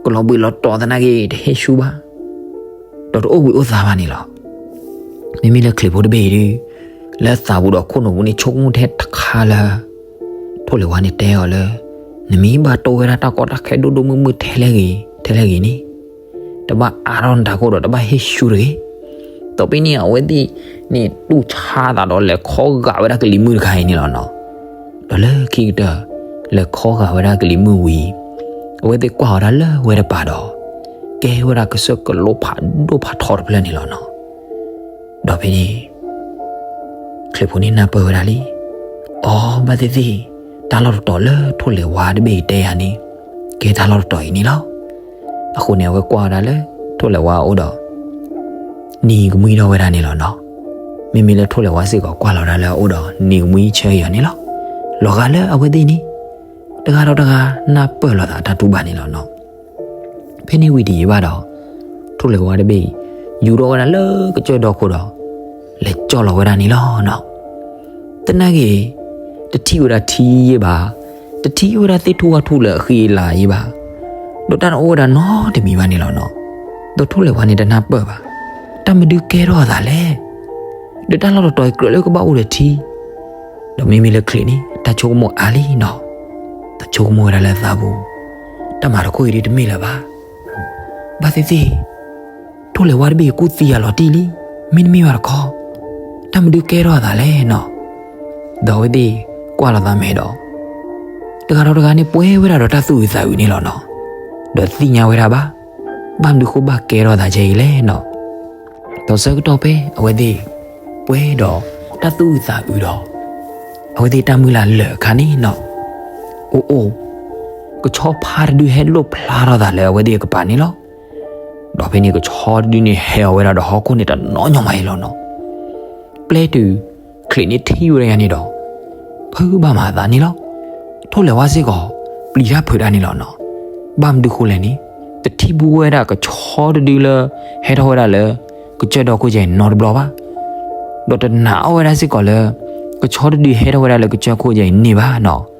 ကလီၤဘှံးလီၤတီၤသနာ်က့ တဟ့ၣ်ဆူၣ်ဘၣ်, ဒီးတအိၣ်ဘှံးအိၣ်သါဘၣ်န့ၣ်လီၤ. မ့မ့ၢ်လၢချံးဖိတဘ့ၣ်အံၤဒီး လၢသးပူၤဒီးခိၣ်နူာ်ပူၤန့ၣ် ဆိကမိၣ်ထဲတခါလၢ ထိၣ်လဲၤဝါန့ၣ်တဲအီၤလၢ နမ့ၢ်ဘၣ်တိၢ်ဝဲဒၣ်တၢ်ကီတၢ်ခဲဒိၣ်ဒိၣ်မုၢ်မုၢ်ထဲလဲၣ်ဂ့ၤ ထဲလဲၣ်ဂ့ၤန့ၣ် တဘၣ်အါထီၣ်နထးခိၣ်ဒီးတဘၣ်ဟ့ၣ်ဆူၣ်တဂ့ၤ. ဒီးဖဲန့ၣ် အဝဲသ့ၣ်န့ၣ်တူၢ်ဆါသးဒီးလဲၤခီဂာ်ဝဲဒၣ်ကလံၤမုၢ်တခါအံၤန့ၣ်လီၤနီၤ. ဒီးလၢခံကတၢၢ် လဲၤခီဂာ်ဝဲဒၣ်ကလံၤမုၢ်ဝံၤ အဝဲသ့ၣ်ကွၢ်ဝဲဒၣ်လၢဝဲတပၤဒီး ကဲဝဲဒၣ်ကစၢၢ်ကလိဖးဒိၣ်ဖးထီတဖျၢၣ်န့ၣ်လီၤနီၤ. ဒီးဖဲန့ၣ် ချံးဖိန့ၣ်နၢ်ပၢၢ်ဝဲဒၣ်လံ, အီ ဘၣ်သ့ၣ်သ့ၣ်, တၢ်လီၢ်တတီၤလၢထိၣ်လဲၤဝါတဘ့ၣ်တဲယၤန့ၣ် ကဲတၢ်လီၢ်တတီၤအံၤန့ၣ်လီၤ. အဃိန့ၣ် အဝဲကွၢ်ဝဲဒၣ်လၢထိၣ်လဲၤဝါအအိၣ်ဒီး နံၤကမှံထီၣ်ဝဲဒၣ်န့ၣ်လီၤနီၤ. မ့မ့ၢ်လၢထိၣ်လဲၤဝါစ့ၢ်ကီးကွၢ်လီၤဝဲဒၣ်လၢအအိၣ်ဒီးနံၤကမှံဆၢအံၤအီၤန့ၣ်လီၤ. လီၤဂာ်လၢအဝဲသ့ၣ်န့ၣ် တဂၤဒီးတဂၤနၢ်ပၢၢ်လိာ်သးအတၢ်တူၢ်ဘၣ်န့ၣ်လီၤနီၤ. ဖဲန့ၣ်ဝံၤတယံာ်ဘၣ်ဒီး ထိၣ်လဲၤဝါတဘ့ၣ်အံၤ ယူၤထီၣ်ဝဲဒၣ်လၢကစၢၢ်ဒီခိၣ်ဒီး လဲၤကၠီၣ်လီၤဝဲဒၣ်န့ၣ်လီၤနီၤ. သနာ်က့ တထံၣ်ဝဲဒၣ်ထံယဲဘၣ်, တထံၣ်ဝဲဒၣ်သ့ၣ်ထူၣ်ဝၣ်ထူၣ်လၢအဃံအလၤယဲဘၣ်, ဒီးတၢ်တအိၣ်ဝဲဒၣ်နီတမံၤဘၣ်န့ၣ်လီၤနီၤ. ဒီးထိၣ်လဲၤဝါန့ၣ်တနၢ်ပၢၢ်ဘၣ်, တၢ်မနုၤကဲထီၣ်အသးလဲၣ်. ဒီးတၢ်လီၢ်တတီၤအံၤကြၢးလၢကဘၣ်အိၣ်ဒီးထံ, ဒီးမ့မ့ၢ်လၢချံးန့ၣ် တၢ်ဆိကမိၣ်အါလံနီၤ. တၢ်ဆိကမိၣ်ဝဲဒၣ်လၢအသးပူၤ, တၢ်မၤတခိၣ်အံၤဒ်တမ့ၢ်လၢၤဘၣ်. ဘၣ်သ့ၣ်သ့ၣ် ထိၣ်လဲၤဝါတဘ့ၣ်အံၤကူၣ်သံယၤလီၤတံၢ်လံ, မ့တမ့ၢ်ဘၣ်တခီ, တၢ်မနုၤကဲထီၣ်အသးလဲၣ်နီၤ. ဒီးအဝဲသ့ၣ်ကွၢ်လိာ်သးမဲာ်ဒီး တဂၤဒီးတဂၤန့ၣ်ပှဲၤဝဲဒၣ်ဒီးတၢ်သူၣ်အုးသးအုးန့ၣ်လီၤနီၤ. ဒီးသ့ၣ်ညါဝဲဒၣ်ဘၣ်, ဘၣ်မနုၤဃိဘၣ်ကဲထီၣ်သးကဲအံၤလဲၣ်နီၤ. ဒီးဆၢကတီၢ်ဖဲအဝဲသ့ၣ်ပှဲၤဒီးတၢ်သူၣ်အုးသးအုးဒီး အဝဲသ့ၣ်တၢ်မုၢ်လၢ်လၢာ်အခါန့ၣ်နီၤ, အိၣ်အိၣ်, ကဆီဖါတဒုဟဲလိၣ်ဖျါထီၣ်သးလၢအဝဲသ့ၣ်အကပၤန့ၣ်လီၤ. ဒီးဖဲန့ၣ်ကဆီတဒုန့ၣ်ဟဲအီၤဝဲဒၣ်ဒီးဟီၣ်ခိၣ်န့ၣ် တနီၤညီမးအံၤလီၤနီၤ. ပျဲတုၤချံးန့ၣ်ထံၣ်ဝဲဒၣ်ယၤန့ၣ်ဒီး ဖုးဘၣ်မၤအသးန့ၣ်လီၤ. ထိၣ်လဲၤဝါစ့ၢ်ကီး ပျံၤတၢ်ဖုးတၢ်န့ၣ်လီၤနီၤ. ဘၣ်မနုၤဃိလဲၣ်န့ၣ် တထံၣ်ဘူးဝဲဒၣ်ကဆီတဒုလၢ ဟဲထီၣ်ဝဲဒၣ်လၢ ကစၢၢ်ဒီခိၣ်ယဲအံၤနီတဘျီဘၣ်. ဒီးတနာ်အီၣ်ဝဲဒၣ်စ့ၢ်ကီးလၢ ကဆီတဒုဟဲထီၣ်ဝဲဒၣ်လၢကစၢၢ်ခိၣ်ယဲအံၤန့ၢ်ဘၣ်နီၤ.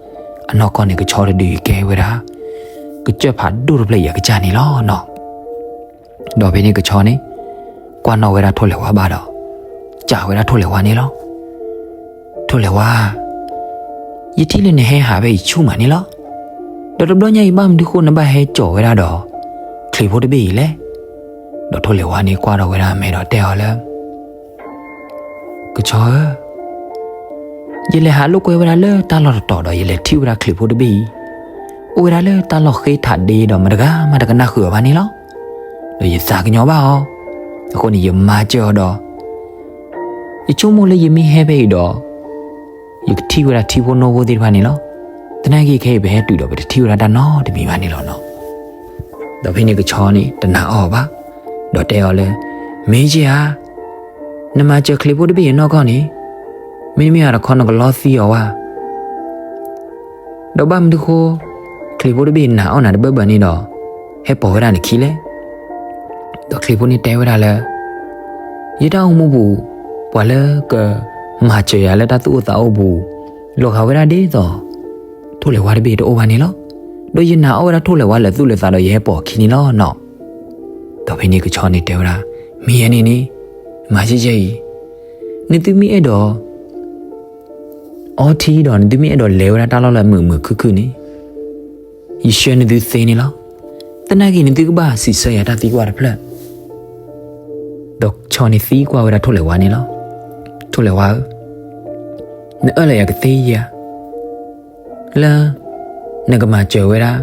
အနီၢ်ကီၢ်န့ၣ်ကဆီတဒုကဲဝဲဒၣ် ကစၢၢ်ဖးဒိၣ်တဖျၢၣ်အံၤအကစၢ်န့ၣ်လီၤနီၤ. ဒီးဖဲန့ၣ်ကဆီန့ၣ် ကွၢ်နီၣ်ဝဲဒၣ်ထိၣ်လဲၤဝါဘၣ်ဒီး စံးဝဲဒၣ်ထိၣ်လဲၤဝါန့ၣ်လီၤ. ထိၣ်လဲၤဝါ, ယထံၣ်လၢနဟဲဟးဖဲအံၤဆူၣ်မးန့ၣ်လီၤ. ဒီးတဘျီညါအံၤဘၣ်မနုၤဃိနဘၣ်ဟဲစိာ်ဝဲဒၣ်ဒီး ချံးဖိတဘ့ၣ်အံၤလဲၣ်. ဒီးထိၣ်လဲၤဝါန့ၣ်ကွၢ်ထီၣ်ဝဲဒၣ်အမဲာ်ဒီးတဲအီၤလၢ ကဆီဧၢ, ယလဲၤဟးလိာ်ကွဲဝဲဒၣ်လၢတၢ်လီၢ်တတီၤဒီးယလဲၤထံၣ်ဝဲဒၣ်ချံးဖိတဘ့ၣ်အံၤ အိၣ်ဝဲဒၣ်လၢတၢ်လီၢ်ဃ့ထးဒ့ဒီးမတဂၤမးတကနၣ်ဃုာ်အီၤဘၣ်န့ၣ်လီၤ. ဒီးယသးကညီၤဘၣ်အီၤ, အဃိန့ၣ်ယမၤစၢၤအီၤဒီး ယဆိကမိၣ်လၢယမ့ၢ်ဟဲဖဲအံၤဒီး ယကထံၣ်ဝဲဒၣ်ထံဖိနီၢ်ဖိသ့ၣ်တဖၣ်န့ၣ်လီၤ. သနာ်က့ခဲအံၤပဟဲတုၤဒီးပတထံၣ်ဝဲဒၣ်တၢ်နီတမံၤဘၣ်န့ၣ်လီၤနီၤ. ဒီးဖဲန့ၣ်ကဆီန့ၣ်တနာ်အီၤဘၣ်, ဒီးတဲအီၤလၢ မ့ၢ်ယဲဧါ, နမၤစၢၤချံးဖိတဘ့ၣ်အံၤနီၢ်ကီၢ်န့ၣ် မ့တမ့ၢ်ဘၣ်တခီနကလီသံအီၤဝဲ. ဒီးဘၣ်မနုၤဃိ ချံးဖိတဘ့ၣ်နာ်အီၣ်နၤတဘၢဘၢန့ၣ်ဒီး ဟဲပိာ်ဝဲဒၣ်နခံလဲၣ်. ဒီးချံးဖိန့ၣ်တဲဝဲဒၣ်လၢ ယတၢ်အိၣ်မူပူၤ ပှၤလၢကမၤစၢၤယၤလၢတၢ်သူၣ်အိၣ်သးအိၣ်ပူၤ လီၤဂာ်ဝဲဒၣ်ဒ်သိး ထိၣ်လဲၤဝါတဘ့ၣ်တအိၣ်ဘၣ်န့ၣ်လီၤ. ဒီးယနာ်အီၣ်ဝဲဒၣ်ထိၣ်လဲၤဝါလၢသူၣ်လၢသးဒီးယဟဲပိာ်အခံန့ၣ်လီၤနီၤ. ဒီးဖဲန့ၣ်ကဆီန့ၣ်တဲဝဲဒၣ် မ့ၢ်ယဲန့ၣ်န့ၣ် မၤယဲယဲအံၤ နသုမ့ၢ်အဲၣ်ဒိး အီထံဒီးနသုမ့ၢ်အဲၣ်ဒိးလဲၤဝဲဒၣ်တၢ်လီၢ်လၢအမုာ်မုာ်ခုၣ်ခုၣ်န့ၣ် ယဆှၢနသုသ့န့ၣ်လီၤ. သနာ်က့နသုကဘၣ်စံးဆၢယၤတၢ်သံကွၢ်တဖျၢၣ်. ဒီးဆီန့ၣ်သံကွၢ်ဝဲဒၣ်ထိၣ်လဲၤဝါန့ၣ်လီၤ. ထိၣ်လဲၤဝါဧၢ, နအၢၣ်လီၤယၤကသ့ဧါ လၢ နကမၤစၢၤဝဲဒၣ်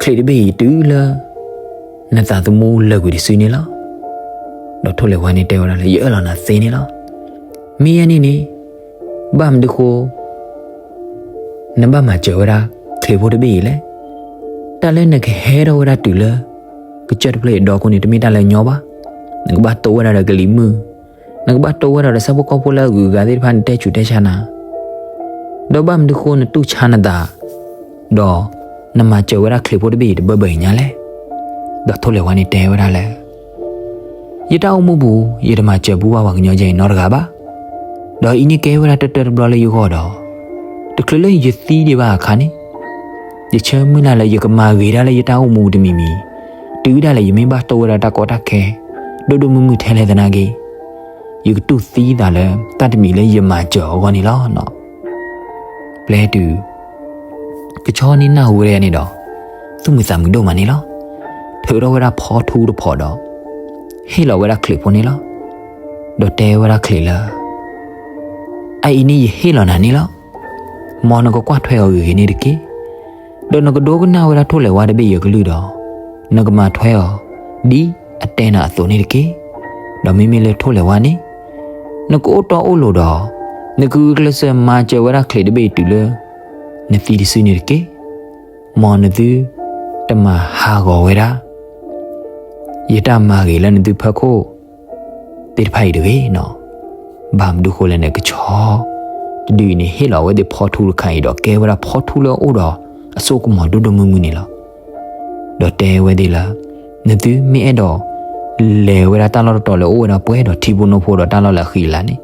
ချံးတဘ့ၣ်အံၤတုၤလၢ နသးသမူလၢာ်ကွံာ်တစုန့ၣ်လီၤ. ဒီးထိၣ်လဲၤဝါန့ၣ်တဲဝဲဒၣ်လၢ ယအၢၣ်လီၤနၤသ့န့ၣ်လီၤ. မ့ၢ်ယဲန့ၣ်န့ၣ် ဘၣ်မနုၤဃိ နဘၣ်မၤစၢၤဝဲဒၣ် ချံးဖိတဘ့ၣ်အံၤလဲၣ်. တၢ်လၢနကဟဲထီၣ်ဝဲဒၣ်တုၤလၢ ကစၢၢ်တဖျၢၣ်အံၤဒီခိၣ်န့ၣ် တမ့ၢ်တၢ်လၢအညီဘၣ်. နကဘၣ်တိဝဲဒၣ်ဒီးကလံၤမုၢ်, နကဘၣ်တိဝဲဒၣ်ဒီးဆၣ်ဖိကီၢ်ဖိလၢအဂုၤအဂၤသ့ၣ်တဖၣ်န့ၣ် တဲဆူးတဲဆါနၤ ဒီးဘၣ်မနုၤဃိနတူၢ်ဆါနသး ဒီးနမၤစၢၤဝဲဒၣ်ချံးဖိတဘ့ၣ်အံၤတဘၢဘၢအံၤညါလဲၣ်. ဒီးထိၣ်လဲၤဝါန့ၣ်တဲဝဲဒၣ်လၢ ယတၢ်အိၣ်မူပူၤ ယတမၤစၢၤဘူၣ်ဘၣ်ပှၤကညီယဲအံၤနီတဂၤဘၣ်. ဒီးအံၤန့ၣ်ကဲဝဲဒၣ်တၢၢ်တၢၢ်တဘျီလၢယဂီၢ်ဒီး တချုးလၢယသံဒံးဘၣ်အခါန့ၣ် ယဆၢမုၢ်လၢ်လၢယကမၤဂ့ၤဒၣ်လၢယတၢ်အိၣ်မူတမံၤမံၤ, တုၤဒၣ်လဲာ်ယမ့ၢ်ဘၣ်တိဝဲဒၣ်တၢ်ကီတၢ်ခဲ ဒိၣ်ဒိၣ်မုၢ်မုၢ်ထဲလဲၣ်သနာ်က့ ယကတူၢ်သံသးလၢတၢ်တမံၤလၢယမၤစၢၤအဂီၢ်န့ၣ်လီၤ. ပျဲတုၤ ကဆီန့ၣ်နၢ်ဟူဝဲဒၣ်န့ၣ်ဒီး သူၣ်မုာ်သးမုာ်ဒိၣ်မးန့ၣ်လီၤ. ထုးထီၣ်ဝဲဒၣ်ဖီထူတဖီဒီး ဟ့ၣ်လီၤဝဲဒၣ်ချံးဖိန့ၣ်လီၤ. ဒီးတဲဝဲဒၣ်ချံးလၢ အအံၤန့ၣ်ယဟ့ၣ်လီၤနၤန့ၣ်လီၤ. မ်နကကွၢ်ထွဲအီၤဂ့ၤဂ့ၤန့ၣ်တက့ၢ်. ဒီးနကဒိကနၣ်ဝဲဒၣ်ထိၣ်လဲၤဝါတဘ့ၣ်အံၤအကလုၢ်ဒီး နကမၤထွဲအီၤ ဒ်အတဲနၤအသိးန့ၣ်တက့ၢ်. ဒီးမ့မ့ၢ်လၢထိၣ်လဲၤဝါန့ၣ် နကအိၣ်တီအိၣ်လိၤဒီး နကဂုာ်ကျဲးစၢးမၤစၢၤဝဲဒၣ်ချံးတဘ့ၣ်တုၤလၢ နသံတစုန့ၣ်တက့ၢ်. မ်နသုတမၤဟးဂီၤဝဲဒၣ် ယတၢ်မၤဂ့ၤလၢနသုဖီခိၣ်သ့ၣ်တဖၣ်အံၤတဂ့ၤနီၤ. ဘၣ်မနုၤဃိလဲၣ်န့ၣ် ကဆီတဒုအံၤန့ၣ် ဟ့ၣ်လီၤအဝဲသ့ၣ်ဖီထူတခါအံၤဒီး ကဲဝဲဒၣ်ဖီထူလၢအအိၣ်ဒီးအစိကမီၤဒိၣ်ဒိၣ်မုၢ်မုၢ်န့ၣ်လီၤ. ဒီးတဲဝဲသ့ၣ်လၢ နသုမ့ၢ်အဲၣ်ဒိးလဲၤဝဲဒၣ်တၢ်လီၢ်တတီၤလၢအအိၣ်ဝဲဒၣ်ပှဲၤဒီး ထံဖိနိဖိဒီးတၢ်လီၢ်လၢအဃံအလၤန့ၣ်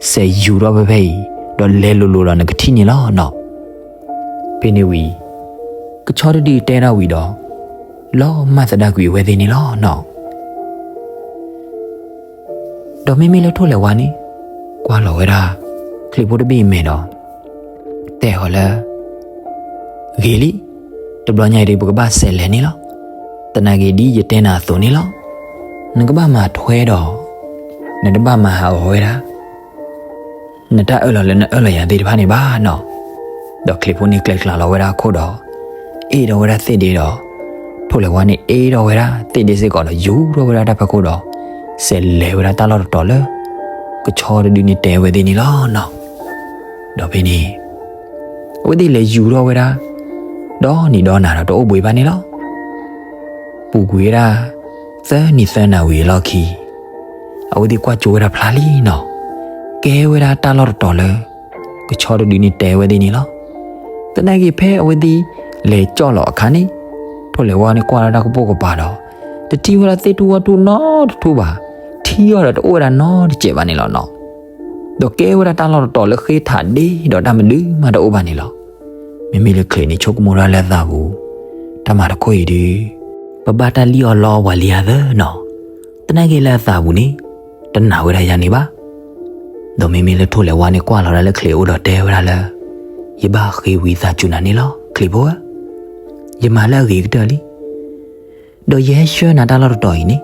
စဲးယူၤထီၣ်ဖဲဖဲအံၤ ဒီးလဲၤလိၤလိၤဒီးနကထံၣ်န့ၣ်လီၤနီၤ. ဖဲန့ၣ်ဝံၤ ကဆီတဒုတဲထီၣ်ဝံၤဒီး လီၤမၢ်သဒါကွံာ်အဝဲသ့ၣ်န့ၣ်လီၤနီၤ. ဒီးမ့မ့ၢ်လၢထိၣ်လဲၤဝါန့ၣ် ကွၢ်လီၤဝဲဒၣ် ချံးဖိတဘ့ၣ်အမဲာ်ဒီး တဲအီၤလၢ ဂ့ၤလံ, တဘျီညါအံၤဒုး ပကဘၣ်စဲးလဲၤန့ၣ်လီၤ. သနာ်က့ဒ်ယတဲနၤအသိးန့ၣ်လီၤ. နကဘၣ်မၤထွဲဒီး နတဘၣ်မၤဟးဂီၤဝဲဒၣ် နတၢ်အၢၣ်လီၤလၢနအၢၣ်လီၤယၤသ့ၣ်တဖၣ်န့ၣ်ဘၣ်နီၤ. ဒီးချံးဖိန့ၣ်ကျဲးကျါလီၤဝဲဒၣ်အခိၣ်ဒီး အ့ၣ်ဒီးဝဲဒၣ်သ့ၣ်ဒ့ဒီး ထိၣ်လဲၤဝါန့ၣ်အ့ၣ်ဒီးဝဲဒၣ်သ့ၣ်ဒ့စ့ၢ်ကီးဒီး ယူၤထီၣ်ဝဲဒၣ်တၢ်ဖီခိၣ်ဒီး စဲးလဲၤဝဲဒၣ်တၢ်လီၢ်တတီၤလၢ ကဆီတဒုန့ၣ်တဲဝဲသ့ၣ်န့ၣ်လီၤနီၤ. ဒီးဖဲန့ၣ် အဝဲသ့ၣ်လဲၤယူၤထီၣ်ဝဲဒၣ် ဒီနံၤဒီနၤဒီးတအိၣ်ဘှံးဘၣ်န့ၣ်လီၤ. ပူၤကွံာ်ဝဲဒၣ် သၢနံၤသၢနၣ်ဝံၤအလီၢ်ခံ အဝဲသ့ၣ်ကွၢ်ကၠိဝဲဒၣ်ဖျါလံနီၤ. ကဲဝဲဒၣ်တၢ်လီၢ်တတီၤလၢ ကဆီတဒုန့ၣ်တဲဝဲသ့ၣ်န့ၣ်လီၤ. သနာ်က့ဖဲအဝဲသ့ၣ်လဲၤကၠီၣ်လီၤအခါန့ၣ် ထိၣ်လဲၤဝါန့ၣ်ကွၢ်လီၤတၢ်ကပိာ်ကပၤဒီး တထံၣ်ဝဲဒၣ်သ့ၣ်ထူၣ်ဝၣ်ထူၣ်နီတထူၣ်ဘၣ်, ထံအီၤဒီးတအိၣ်ဝဲဒၣ်နီတစဲးဘၣ်န့ၣ်လီၤနီၤ. ဒီးကဲဝဲဒၣ်တၢ်လီၢ်တတီၤလၢဃ့ထးဒ့ဒီးတၢ်မနုၤမးတအိၣ်ဘၣ်န့ၣ်လီၤ. မ့မ့ၢ်လၢချံးန့ၣ် ဆိကမိၣ်ဒၣ်လၢအသးပူၤ, တၢ်မၤတခီအံၤဒုး ပဘၣ်တၢ်လံၣ်အီၣ်လီအီၣ်ပှၤလံဧါသၢနီၤ. သနာ်က့လၢအသးပူၤန့ၣ် တနာ်ဝဲဒၣ်ယၤန့ၣ်ဘၣ်. ဒီးမ့မ့ၢ်လၢထိၣ်လဲၤဝါန့ၣ်ကွၢ်လီၤဒၣ်လၢချံးအအိၣ်ဒီးတဲဝဲဒၣ်လၢ ယဘၣ်ဃ့ဝံသးစူၤနၤန့ၣ်လီၤ ချံးဖိဧၢ, ယမၤလၢအဂ့ၤကတၢၢ်လံ. ဒီးယဟဲဆှၢနၤတၢ်လီၢ်တတီၤအံၤန့ၣ်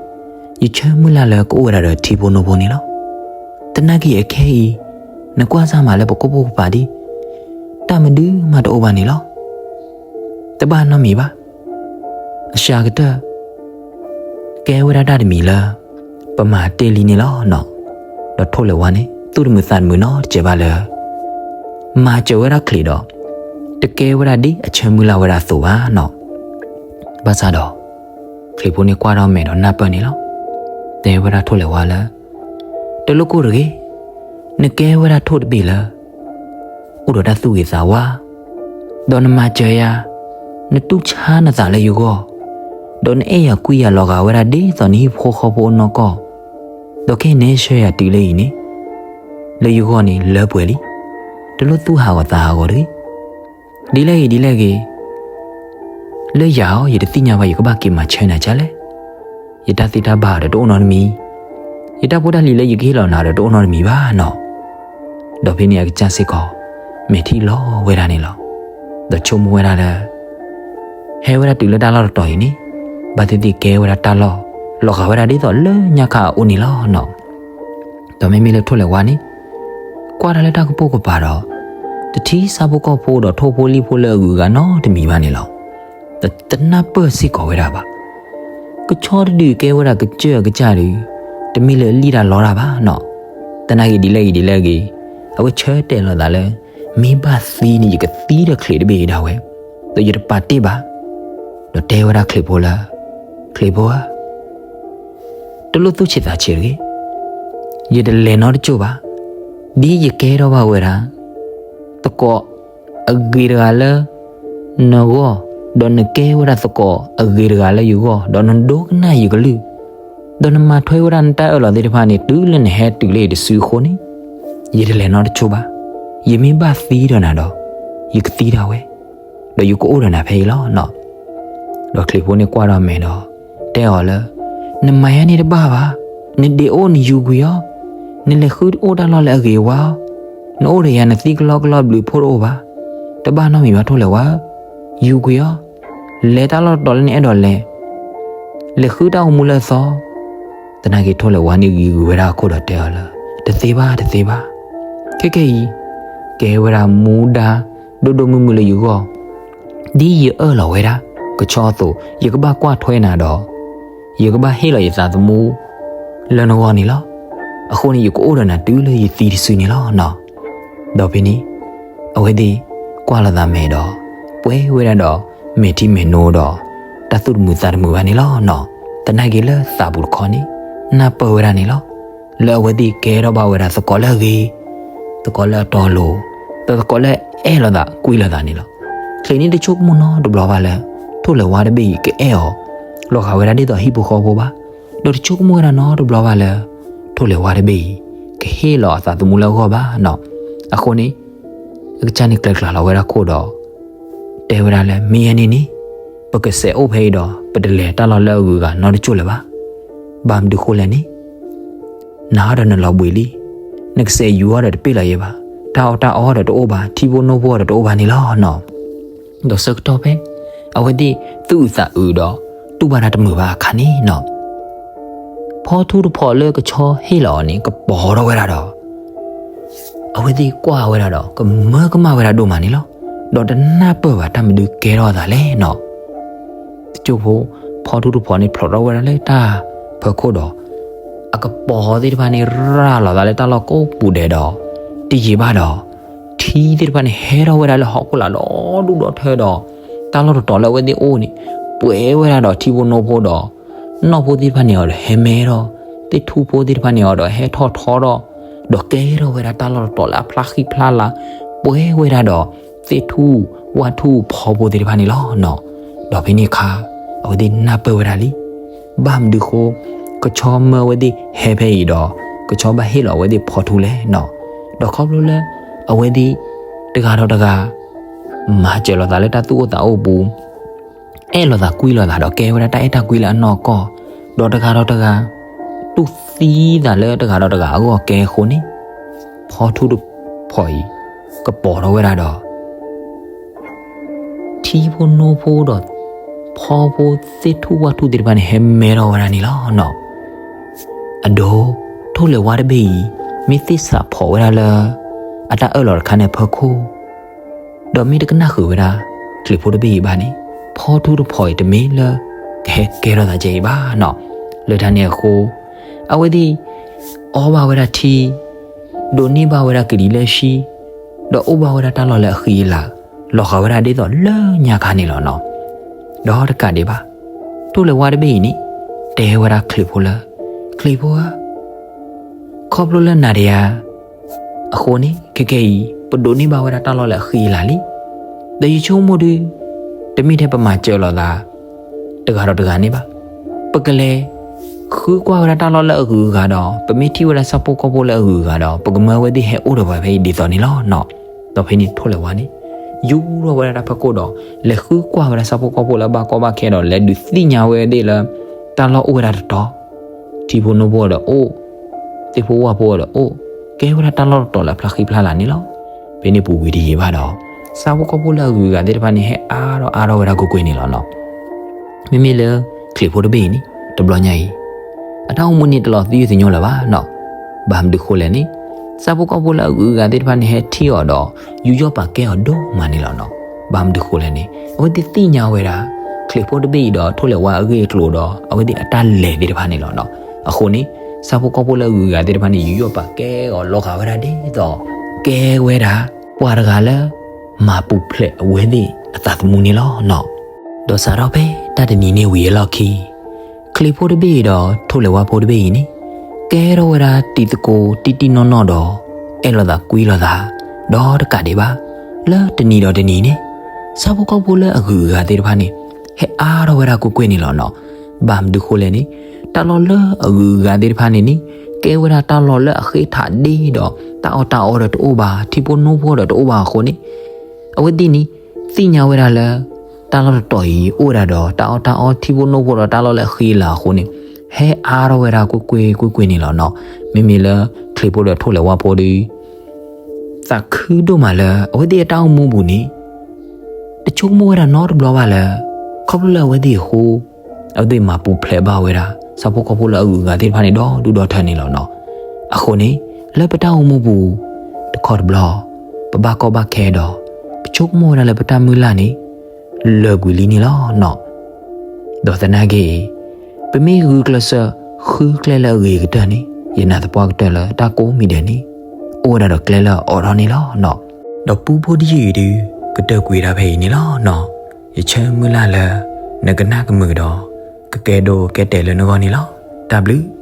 ယဆၢမုၢ်လၢ်လၢကအိၣ်ဝဲဒၣ်ဒီးထံဖိနိဖိန့ၣ်လီၤ. သနာ်က့အခဲအံၤ နကွၢ်စၢ်မးလၢပကပိာ်ကပၤဒ် တၢ်မနုၤမးတအိၣ်ဘၣ်န့ၣ်လီၤ. တဘၣ်နီတမံၤဘၣ်. အစှၤကတၢၢ် ကဲဝဲဒၣ်တၢ်တမံၤလၢ ပမၤတ့ၢ်လံန့ၣ်လီၤနီၤ. ဒီးထိၣ်လဲၤဝါန့ၣ် သူၣ်တမုာ်သးတမုာ်နီတစဲးဘၣ်လၢ မၤစၢၤဝဲဒၣ်ချံးဒီး တကဲဝဲဒၣ်ဒ်အဆၢမုၢ်လၢ်ဝဲဒၣ်အသိးဘၣ်နီၤ. ဘၣ်ဆၣ်ဒီး ချံးဖိန့ၣ်ကွၢ်ထီၣ်မဲာ်ဒီးနၢ်ပၢၢ်န့ၣ်လီၤ. တဲဝဲဒၣ်ထိၣ်လဲၤဝါလၢ တလိၣ်ကိၢ်တဂ့ၤ, နကဲဝဲဒၣ်ထိၣ်တဘ့ၣ်လၢ အိၣ်ဒီးတၢ်သူၣ်ဂ့ၤသးဝါ, ဒီးနမၤစၢၤယၤ, နတူၢ်ဆါနသးလၢယဂီၢ်, ဒီးနအဲၣ်ယၤကွံယၤလီၤဂာ်ဝဲဒၣ်ဒ်သိးနဟံၣ်ဖိဃီဖိအနီၢ်ကီၢ်, ဒီးခဲအံၤနဟဲဆှၢယၤတုၤလၢအံၤန့ၣ် လၢယဂီၢ်န့ၣ်လၢပှဲၤလံ. တလိၣ်သူၣ်ဟးဂီၤသးဟးဂီၤတဂ့ၤ. ဒ်လဲၣ်ဂ့ၤဒ်လဲၣ်ဂ့ၤ လၢယၤအီၤ ယတသ့ၣ်ညါဘၣ် ယကဘၣ်က့ၤမၤဆၢနၤဒ်လဲၣ်. ယတၢ်သ့တၢ်ဘၣ်ဒီးတအိၣ်နီတမံၤ, ယတၢ်ဖိတၢ်လံၤလၢယကဟ့ၣ်လီၤနၤဒီးတအိၣ်နီတမံၤဘၣ်နီၤ. ဒီးဖဲန့ၣ်အကစၢ်စ့ၢ်ကီး မဲာ်ထံလီၤဝဲဒၣ်န့ၣ်လီၤ. ဒီးဆိကမိၣ်ဝဲဒၣ်လၢ ဟဲဝဲဒၣ်တုၤလၢတၢ်လီၢ်တတီၤအံၤန့ၣ် ဘၣ်သ့ၣ်သ့ၣ်ကဲဝဲဒၣ်တၢ်လီၢ် လီၤဂာ်ဝဲဒၣ်ဒ်သိးလၢညါခါအအိၣ်န့ၣ်လီၤနီၤ. ဒီးမ့မ့ၢ်လၢထိၣ်လဲၤဝါန့ၣ် ကွၢ်တၢ်လၢတၢ်ကပိာ်ကပၤဒီး တထံၣ်ဆၣ်ဖိကီၢ်ဖိဒီးထိၣ်ဖိလံၣ်ဖိလၢအဂုၤအဂၤနီတမံၤဘၣ်န့ၣ်လီၤ. တနၢ်ပၢၢ်စ့ၢ်ကီးဝဲဒၣ်ဘၣ်. ကဆီတဒုကဲဝဲဒၣ်ကစၢၢ်အကစၢ်ဒီး တမ့ၢ်လၢအလံၣ်တၢ်လီတၢ်ဘၣ်နီၤ. သနာ်က့ဒ်လဲၣ်ဂ့ၤဒ်လဲၣ်ဂ့ၤ အဝဲဆၢတဲာ်လီၤသးလၢ မ့ၢ်ဘၣ်သံန့ၣ် ယကသံဒီးချံးတဘ့ၣ်အံၤဒၣ်ဝဲ, ဒီးယတပာ်တ့ၢ်ဘၣ်. ဒီးတဲဝဲဒၣ်ချံးဖိလၢ ချံးဖိဧၢ တလိၣ်သူၣ်ဆံးသးဆံးတဂ့ၤ. ယတလဲၤနီတကၠိၢ်ဘၣ်. ဒ်ယကဲထီၣ်ဘၣ်ဝဲဒၣ် သကိးအဂ့ၤတဂၤလၢနဂီၢ်, ဒီးနကဲဝဲဒၣ်သကိးအဂ့ၤတဂၤလၢယဂီၢ်, ဒီးနဒိကနၣ်ယကလုၢ်, ဒီးနမၤထွဲဝဲဒၣ်နတၢ်အၢၣ်လီၤသ့ၣ်တဖၣ်န့ၣ် တုၤလၢနဟဲတုၤလၢအံၤတစုအဃိန့ၣ်, ယတလဲၤနီတကၠိၢ်ဘၣ်. ယမ့ၢ်ဘၣ်သံဒီးနၤဒီး ယကသံဒၣ်ဝဲ, ဒီးယကအိၣ်ဒီးနၤဖဲအံၤလီၤနီၤ. ဒီးချံးဖိန့ၣ်ကွၢ်ဒီးမဲာ်ဒီး တဲအီၤလၢ နမၤယၤန့ၣ်တဘၣ်ဘၣ်. နဒ့အိၣ်နယူၤကွံာ်အီၤ, နလဲၤဃုတအိၣ်တၢ်လီၢ်လၢအဂ့ၤဝါအီၤ, နအိၣ်ဒီးယၤနသံကလီကလီဘျုးဖိတအိၣ်ဘၣ်. တဘၣ်နီတမံၤဘၣ်ထိၣ်လဲၤဝါဧၢ, ယူၤကွံာ်အီၤ, လဲၤတၢ်လီၢ်တတီၤလၢနအဲၣ်ဒိးလဲၤ, လဲၤဃုတၢ်အိၣ်မူလၢအသီ. သနာ်က့ထိၣ်လဲၤဝါန့ၣ်ဂံၤဂုၤဝဲဒၣ်အခိၣ်ဒီးတဲအီၤလၢ တသ့ဘၣ် တသ့ဘၣ်. ခဲကဲအံၤ ကဲဝဲဒၣ်မူဒါ ဒိၣ်ဒိၣ်မုၢ်မုၢ်လၢယဂီၢ်, ဒ်ယအၢၣ်လီၤဝဲဒၣ် ကဆီအသိး ယကဘၣ်ကွၢ်ထွဲနၤဒီး ယကဘၣ်ဟ့ၣ်လီၤယသးသမူ လၢနဂီၢ်န့ၣ်လီၤ. အဃိန့ၣ် ယကအိၣ်ဒီးနၤတုၤလၢယသံတစုန့ၣ်လီၤနီၤ. ဒီးဖဲန့ၣ် အဝဲသ့ၣ်ကွၢ်လိာ်သးမဲာ်ဒီး ပှဲၤဝဲဒၣ်ဒီး မဲာ်ထံမဲာ်နိဒီး တၢ်သူၣ်တမုာ်သးတမုာ်ဘၣ်န့ၣ်လီၤနီၤ. သနာ်က့လၢသးပူၤတခီန့ၣ် နၢ်ပၢၢ်ဝဲဒၣ်န့ၣ်လီၤ. လၢအဝဲသ့ၣ်ကဲထီၣ်ဘၣ်ဝဲဒၣ်သကိးလၢအဂ့ၤ, သကိးလၢအတီအလိၤ, ဒီးသကိးလၢအအဲၣ်လိာ်သးကွံလိာ်သးန့ၣ်လီၤ. ချံးန့ၣ်တဆိကမိၣ်နီတဘျီဘၣ်လၢ ထိၣ်လဲၤဝါတဘ့ၣ်အံၤကအဲၣ်အီၤ လီၤဂာ်ဝဲဒၣ်ဒ်သိးဟံၣ်ဖိဃီဖိဘၣ်. ဒီးတဆိကမိၣ်ဝဲဒၣ်နီတဘျီဘၣ်လၢ ထိၣ်လဲၤဝါတဘ့ၣ်အံၤ ကဟ့ၣ်လီၤအသးသမူလၢအဂီၢ်ဘၣ်နီၤ. အဃိန့ၣ် အကစၢ်န့ၣ်ကျဲၤကျါလီၤဝဲဒၣ်ခိၣ်ဒီး တဲဝဲဒၣ်လၢ မ့ၢ်ယဲန့ၣ်န့ၣ် ပကစဲးအိၣ်ဖဲအံၤဒီး ပတလဲၤတၢ်လီၢ်လၢအဂုၤအဂၤနီတကၠိၢ်လၢၤဘၣ်. ဘၣ်မနုၤဃိလဲၣ်န့ၣ် နၤဒီးနလီၤဘှံးလံ. နကစဲးယူၤအီၤဒီးတပ့ၢ်လီၤယဲဘၣ်. တၢ်အီၣ်တၢ်အီဒီးတအိၣ်ဘၣ်, ထံဖိနိဖိဒီးတအိၣ်ဘၣ်န့ၣ်လီၤနီၤ. ဒီးဆၢကတီၢ်ဖဲ အဝဲသ့ၣ်သူၣ်အုးသးအုးဒီး တူၢ်ဘၣ်တၢ်တမုာ်ဘၣ်အခါန့ၣ်နီၤ ဖီထူတဖီလၢကဆီဟ့ၣ်လီၤအီၤန့ၣ် ကပီၤထီၣ်ဝဲဒၣ်ဒီး အဝဲသ့ၣ်ကွၢ်ဝဲဒၣ်ဒီး ကမၢကမၣ်ဝဲဒၣ်ဒိၣ်မးန့ၣ်လီၤ. ဒီးတနၢ်ပၢၢ်ဘၣ်တၢ်မနုၤကဲထီၣ်အသးလဲၣ်နီၤ. တကၠိၢ်ဖိ ဖီထူတဖီန့ၣ် ဖျိးထီၣ်ဝဲဒၣ်လၢတၢ်ဖီခိၣ်ဒီး အကပီၤသ့ၣ်တဖၣ်န့ၣ် ရၤလီၤသးလၢတၢ်လီၢ်ကိးပူၤဒဲးဒီး တယံာ်ဘၣ်ဒီး ထံသ့ၣ်တဖၣ်န့ၣ် ဟဲထီၣ်ဝဲဒၣ်လၢဟီၣ်ခိၣ်လာ်ဒီဒူၣ်ဒီထၢဒီး တၢ်လီၢ်တတီၤလၢအဝဲသ့ၣ်အိၣ်န့ၣ် ပှဲၤဝဲဒၣ်ဒီးထံဖိနိဖိဒီး နီၢ်ဖိသ့ၣ်တဖၣ်န့ၣ်အီၤဒီးဟဲမဲထီၣ်, သ့ၣ်ထူၣ်ဖိသ့ၣ်တဖၣ်န့ၣ်အီၤဒီးဟဲထီၣ်ထီထီၣ်ဒီး ကဲထီၣ်ဝဲဒၣ်တၢ်လီၢ်တတီၤလၢအဖျါဃံဖျါလၤ, ပှဲၤဝဲဒၣ်ဒီး သ့ၣ်ထူၣ်ဝၣ်ထူၣ်ဖီဖိသ့ၣ်တဖၣ်န့ၣ်လီၤနီၤ. ဒီးဖဲန့ၣ်အခါ အဝဲသ့ၣ်နၢ်ပၢၢ်ဝဲဒၣ်လံ. ဘၣ်မနုၤဃိ ကဆီမၢအဝဲသ့ၣ်ဟဲဖဲအံၤဒီး ကဆီဘၣ်ဟ့ၣ်လီၤအဝဲသ့ၣ်ဖီထူလဲၣ်နီၤ. ဒီးခီဖျိလၢ အဝဲသ့ၣ် တဂၤဒီးတဂၤ မၤစၢၤလိာ်သးလၢတၢ်သူၣ်အိၣ်သးအိၣ်ပူၤ အဲၣ်လိာ်သးကွံလိာ်သးဒီးကဲဝဲဒၣ်တၢ်အဲၣ်တၢ်ကွံလၢအနီၢ်ကီၢ်, ဒီးတဂၤဒီးတဂၤ တူၢ်သံသးလၢတဂၤဒီးတဂၤအဂီၢ်ကဲအဃိန့ၣ် ဖီထူတဖီအံၤ ကပီၤထီၣ်ဝဲဒၣ်ဒီး ထံဖိနိဖိဒီး ဖီဖိသ့ၣ်ထူၣ်ဝၣ်ထူၣ်သ့ၣ်တဖၣ်န့ၣ် ဟဲမဲထီၣ်ဝဲဒၣ်န့ၣ်လီၤနီၤ. အဒိ ထိၣ်လဲၤဝါတဘ့ၣ်အံၤ မ့ၢ်သ့ၣ်စးဖီးဝဲဒၣ်လၢ အတၢ်အၢၣ်လီၤတခါန့ၣ်အဖီခိၣ် ဒီးမ့ၢ်တကနၣ်ဃုာ်ဝဲဒၣ် ချံးဖိတဘ့ၣ်အံၤဘၣ်န့ၣ် ဖီထူတဖီအံၤတမ့ၢ်လၢ ကဟဲကဲထီၣ်သးကဲအံၤဘၣ်နီၤ. လၢတၢ်န့ၣ်အဃိ အဝဲသ့ၣ် အီဘၣ်ဝဲဒၣ်ထံ ဒိးန့ၢ်ဘၣ်ဝဲဒၣ်ကလံၤလၢအဆှံ, ဒီးအိၣ်ဘၣ်ဝဲဒၣ်တၢ်လီၢ်လၢအဃံအလၤ လီၤဂာ်ဝဲဒၣ်ဒ်သိးလၢညါခါန့ၣ်လီၤနီၤ. ဒီးတကးဒံးဘၣ် ထိၣ်လဲၤဝါတဘ့ၣ်အံၤန့ၣ် တဲဝဲဒၣ်ချံးဖိလၢ ချံးဖိဧၢ ခီဖျိလၢနၤဒီးယၤ အဃိန့ၣ် ခဲကဲအံၤ ပဒိးန့ၢ်ဘၣ်ဝဲဒၣ်တၢ်လီၢ်လၢအဃံအလၤလံ. ဒီးယဆိကမိၣ်ဒု တမ့ၢ်ထဲပမၤစၢၤလိာ်သး တဂၤဒီးတဂၤန့ၣ်ဘၣ်. ပကလဲၤ ဃုကွၢ်ဝဲဒၣ်တၢ်လီၢ်လၢအဂုၤအဂၤဒီး ပမ့ၢ်ထံၣ်ဝဲဒၣ်ဆၣ်ဖိကီၢ်ဖိလၢအဂုၤအဂၤဒီး ပကမၢအဝဲသ့ၣ်ဟဲအိၣ်ဒီးပှၤဖဲအံၤဒ်သိးန့ၣ်လီၤနီၤ. ဒီးဖဲန့ၣ်ထိၣ်လဲၤဝါန့ၣ် ယူၤထီၣ်ဝဲဒၣ်တၢ်ဖီခိၣ်ဒီး လဲၤဃုကွၢ်ဝဲဒၣ်ဆၣ်ဖိကီၢ်ဖိလၢအဘၣ်ကီဘၣ်ခဲဒီး လဲၤဒုးသ့ၣ်ညါဝဲသ့ၣ်လၢ တၢ်လီၢ်အိၣ်ဝဲဒၣ်တတီၤ ထံဖိနိဖိဒီးအိၣ်, သ့ၣ်ဖိဝၣ်ဖိဒီးအိၣ်, ကဲဝဲဒၣ်တၢ်လီၢ်တတီၤလၢအဖျါဃံဖျါလၤန့ၣ်လီၤ. ဖဲန့ၣ်ပူၤကွံာ်တယံာ်ဘၣ်ဒီး ဆၣ်ဖိကီၢ်ဖိလၢအဂုၤအဂၤသ့ၣ်တဖၣ်န့ၣ် ဟဲအါထီၣ်အါထီၣ်ဝဲဒၣ်ကွ့ၢ်ကွ့ၢ်န့ၣ်လီၤနီၤ. မ့မ့ၢ်လၢ ချံးဖိတဘ့ၣ်အံၤန့ၣ် တဘျီညါအံၤ အတၢ်အိၣ်မူန့ၣ်တလီၤသယုၢ်သညိလၢၤဘၣ်နီၤ. ဘၣ်မနုၤဃိလဲၣ်န့ၣ် ဆၣ်ဖိကီၢ်ဖိလၢအဂုၤအဂၤသ့ၣ်တဖၣ်န့ၣ် ဟဲထံၣ်အီၤဒီး ယူးယီၣ်ပာ်ကဲအီၤဒိၣ်မးန့ၣ်လီၤနီၤ. ဘၣ်မနုၤဃိလဲၣ်န့ၣ် အဝဲသ့ၣ်သ့ၣ်ညါဝဲဒၣ် ချံးဖိတဘ့ၣ်အံၤဒီးထိၣ်လဲၤဝါအဂ့ၢ်အကျိၤဒီး အဝဲသ့ၣ်အတၢ်လဲၤသ့ၣ်တဖၣ်န့ၣ်လီၤနီၤ. အဃိန့ၣ် ဆၣ်ဖိကီၢ်ဖိလၢအဂုၤအဂၤသ့ၣ်တဖၣ်န့ၣ် ယူးယီၣ်ပာ်ကဲအီၤလီၤဂာ်ဝဲဒၣ်ဒ်သိး ကဲဝဲဒၣ် ပှၤတဂၤလၢ မၤပူၤဖျဲးအဝဲသ့ၣ်အသးသမူန့ၣ်လီၤနီၤ. ဒီးစးထီၣ်ဖဲတၢ်တနံၤန့ၣ်ဝံၤအလီၢ်ခံ ချံးဖိတဘ့ၣ်အံၤဒီးထိၣ်လဲၤဝါဖိတဘ့ၣ်အံၤန့ၣ် ကဲထီၣ်ဝဲဒၣ်တံၤသကိးတံၢ်တံၢ်နီၢ်နီၢ်ဒီး အဲၣ်လိာ်သးကွံလိာ်သး ဒီးတကးဒံးဘၣ် လၢတနံၤဒီးတနံၤန့ၣ် ဆၣ်ဖိကီၢ်ဖိလၢအဂုၤအဂၤသ့ၣ်တဖၣ်န့ၣ် ဟဲအါထီၣ်ဝဲဒၣ်ကွ့ၢ်ကွ့ၢ်န့ၣ်လီၤနီၤ. ဘၣ်မနုၤဃိလဲၣ်န့ၣ် တၢ်လီၢ်လၢအဂုၤအဂၤသ့ၣ်တဖၣ်န့ၣ်န့ၣ် ကဲဝဲဒၣ်တၢ်လီၢ်လၢအဃ့ထးဒ့ဒီး တၢ်အီၣ်တၢ်အီဒီးတအိၣ်ဘၣ် ထံဖိနိဖိဒီးတအိၣ်ဘၣ်အဃိန့ၣ် အဝဲသ့ၣ်န့ၣ် သ့ၣ်ညါဝဲဒၣ်လၢ တၢ်လီၢ်တတီၤအံၤအိၣ်ဝဲဒၣ်ဒီး တၢ်အီၣ်တၢ်အီထံဖိနိဖိဒီးတၢ်လီၢ်လၢအဃံအလၤအဃိန့ၣ် ဟဲအါထီၣ်ဝဲဒၣ်ကွ့ၢ်ကွ့ၢ်ကွ့ၢ်ကွ့ၢ်န့ၣ်လီၤနီၤ. မ့မ့ၢ်လၢချံးဖိဒီးထိၣ်လဲၤဝါဖိဒီး သးခုဒိၣ်မးလၢအဝဲသ့ၣ်အတၢ်အိၣ်မူပူၤန့ၣ် တဆိကမိၣ်ဝဲဒၣ်နီတဘျီဘၣ်လၢ ခီဖျိလၢအဝဲသ့ၣ်အဃိ အဝဲသ့ၣ်မၤပူၤဖျဲးဘၣ်ဝဲဒၣ် ဆၣ်ဖိကီၢ်ဖိလၢအဂုၤအဂၤသ့ၣ်တဖၣ်န့ၣ်ဒီဒူၣ်ဒီထၢန့ၣ်လီၤနီၤ. အဃိန့ၣ် လၢပတၢ်အိၣ်မူပူၤ တခီတဘျီ ပဘၣ်ကီဘၣ်ခဲဒီး ပဆိကမိၣ်ဝဲဒၣ်လၢပတၢ်မုၢ်လၢ်န့ၣ် လၢာ်ကွံာ်လံန့ၣ်လီၤနီၤ. ဒီးသနာ်က့ ပမ့ၢ်ဂုာ်ကျဲးစၢးဃုကျဲလၢအဂ့ၤကတၢၢ်န့ၣ် ယနာ်သပှၢ်ကတၢၢ်လၢတၢ်ကိးမံၤဒဲးန့ၣ် အိၣ်ဝဲဒၣ်ဒီးကျဲလၢအအိးထီၣ်န့ၣ်လီၤနီၤ. ဒီးပူဖိတယုၢ်အံၤဒုး ကတၢၢ်ကွံာ်ဒၣ်ဖဲအံၤန့ၣ်လီၤနီၤ. ယဆၢမုၢ်လၢ်လၢ နကနၣ်ကမုာ်ဒီး ကကဲဒိကဲတဲာ်လၢနဂီၢ်န့ၣ်လီၤ. တၢ်ဘျုး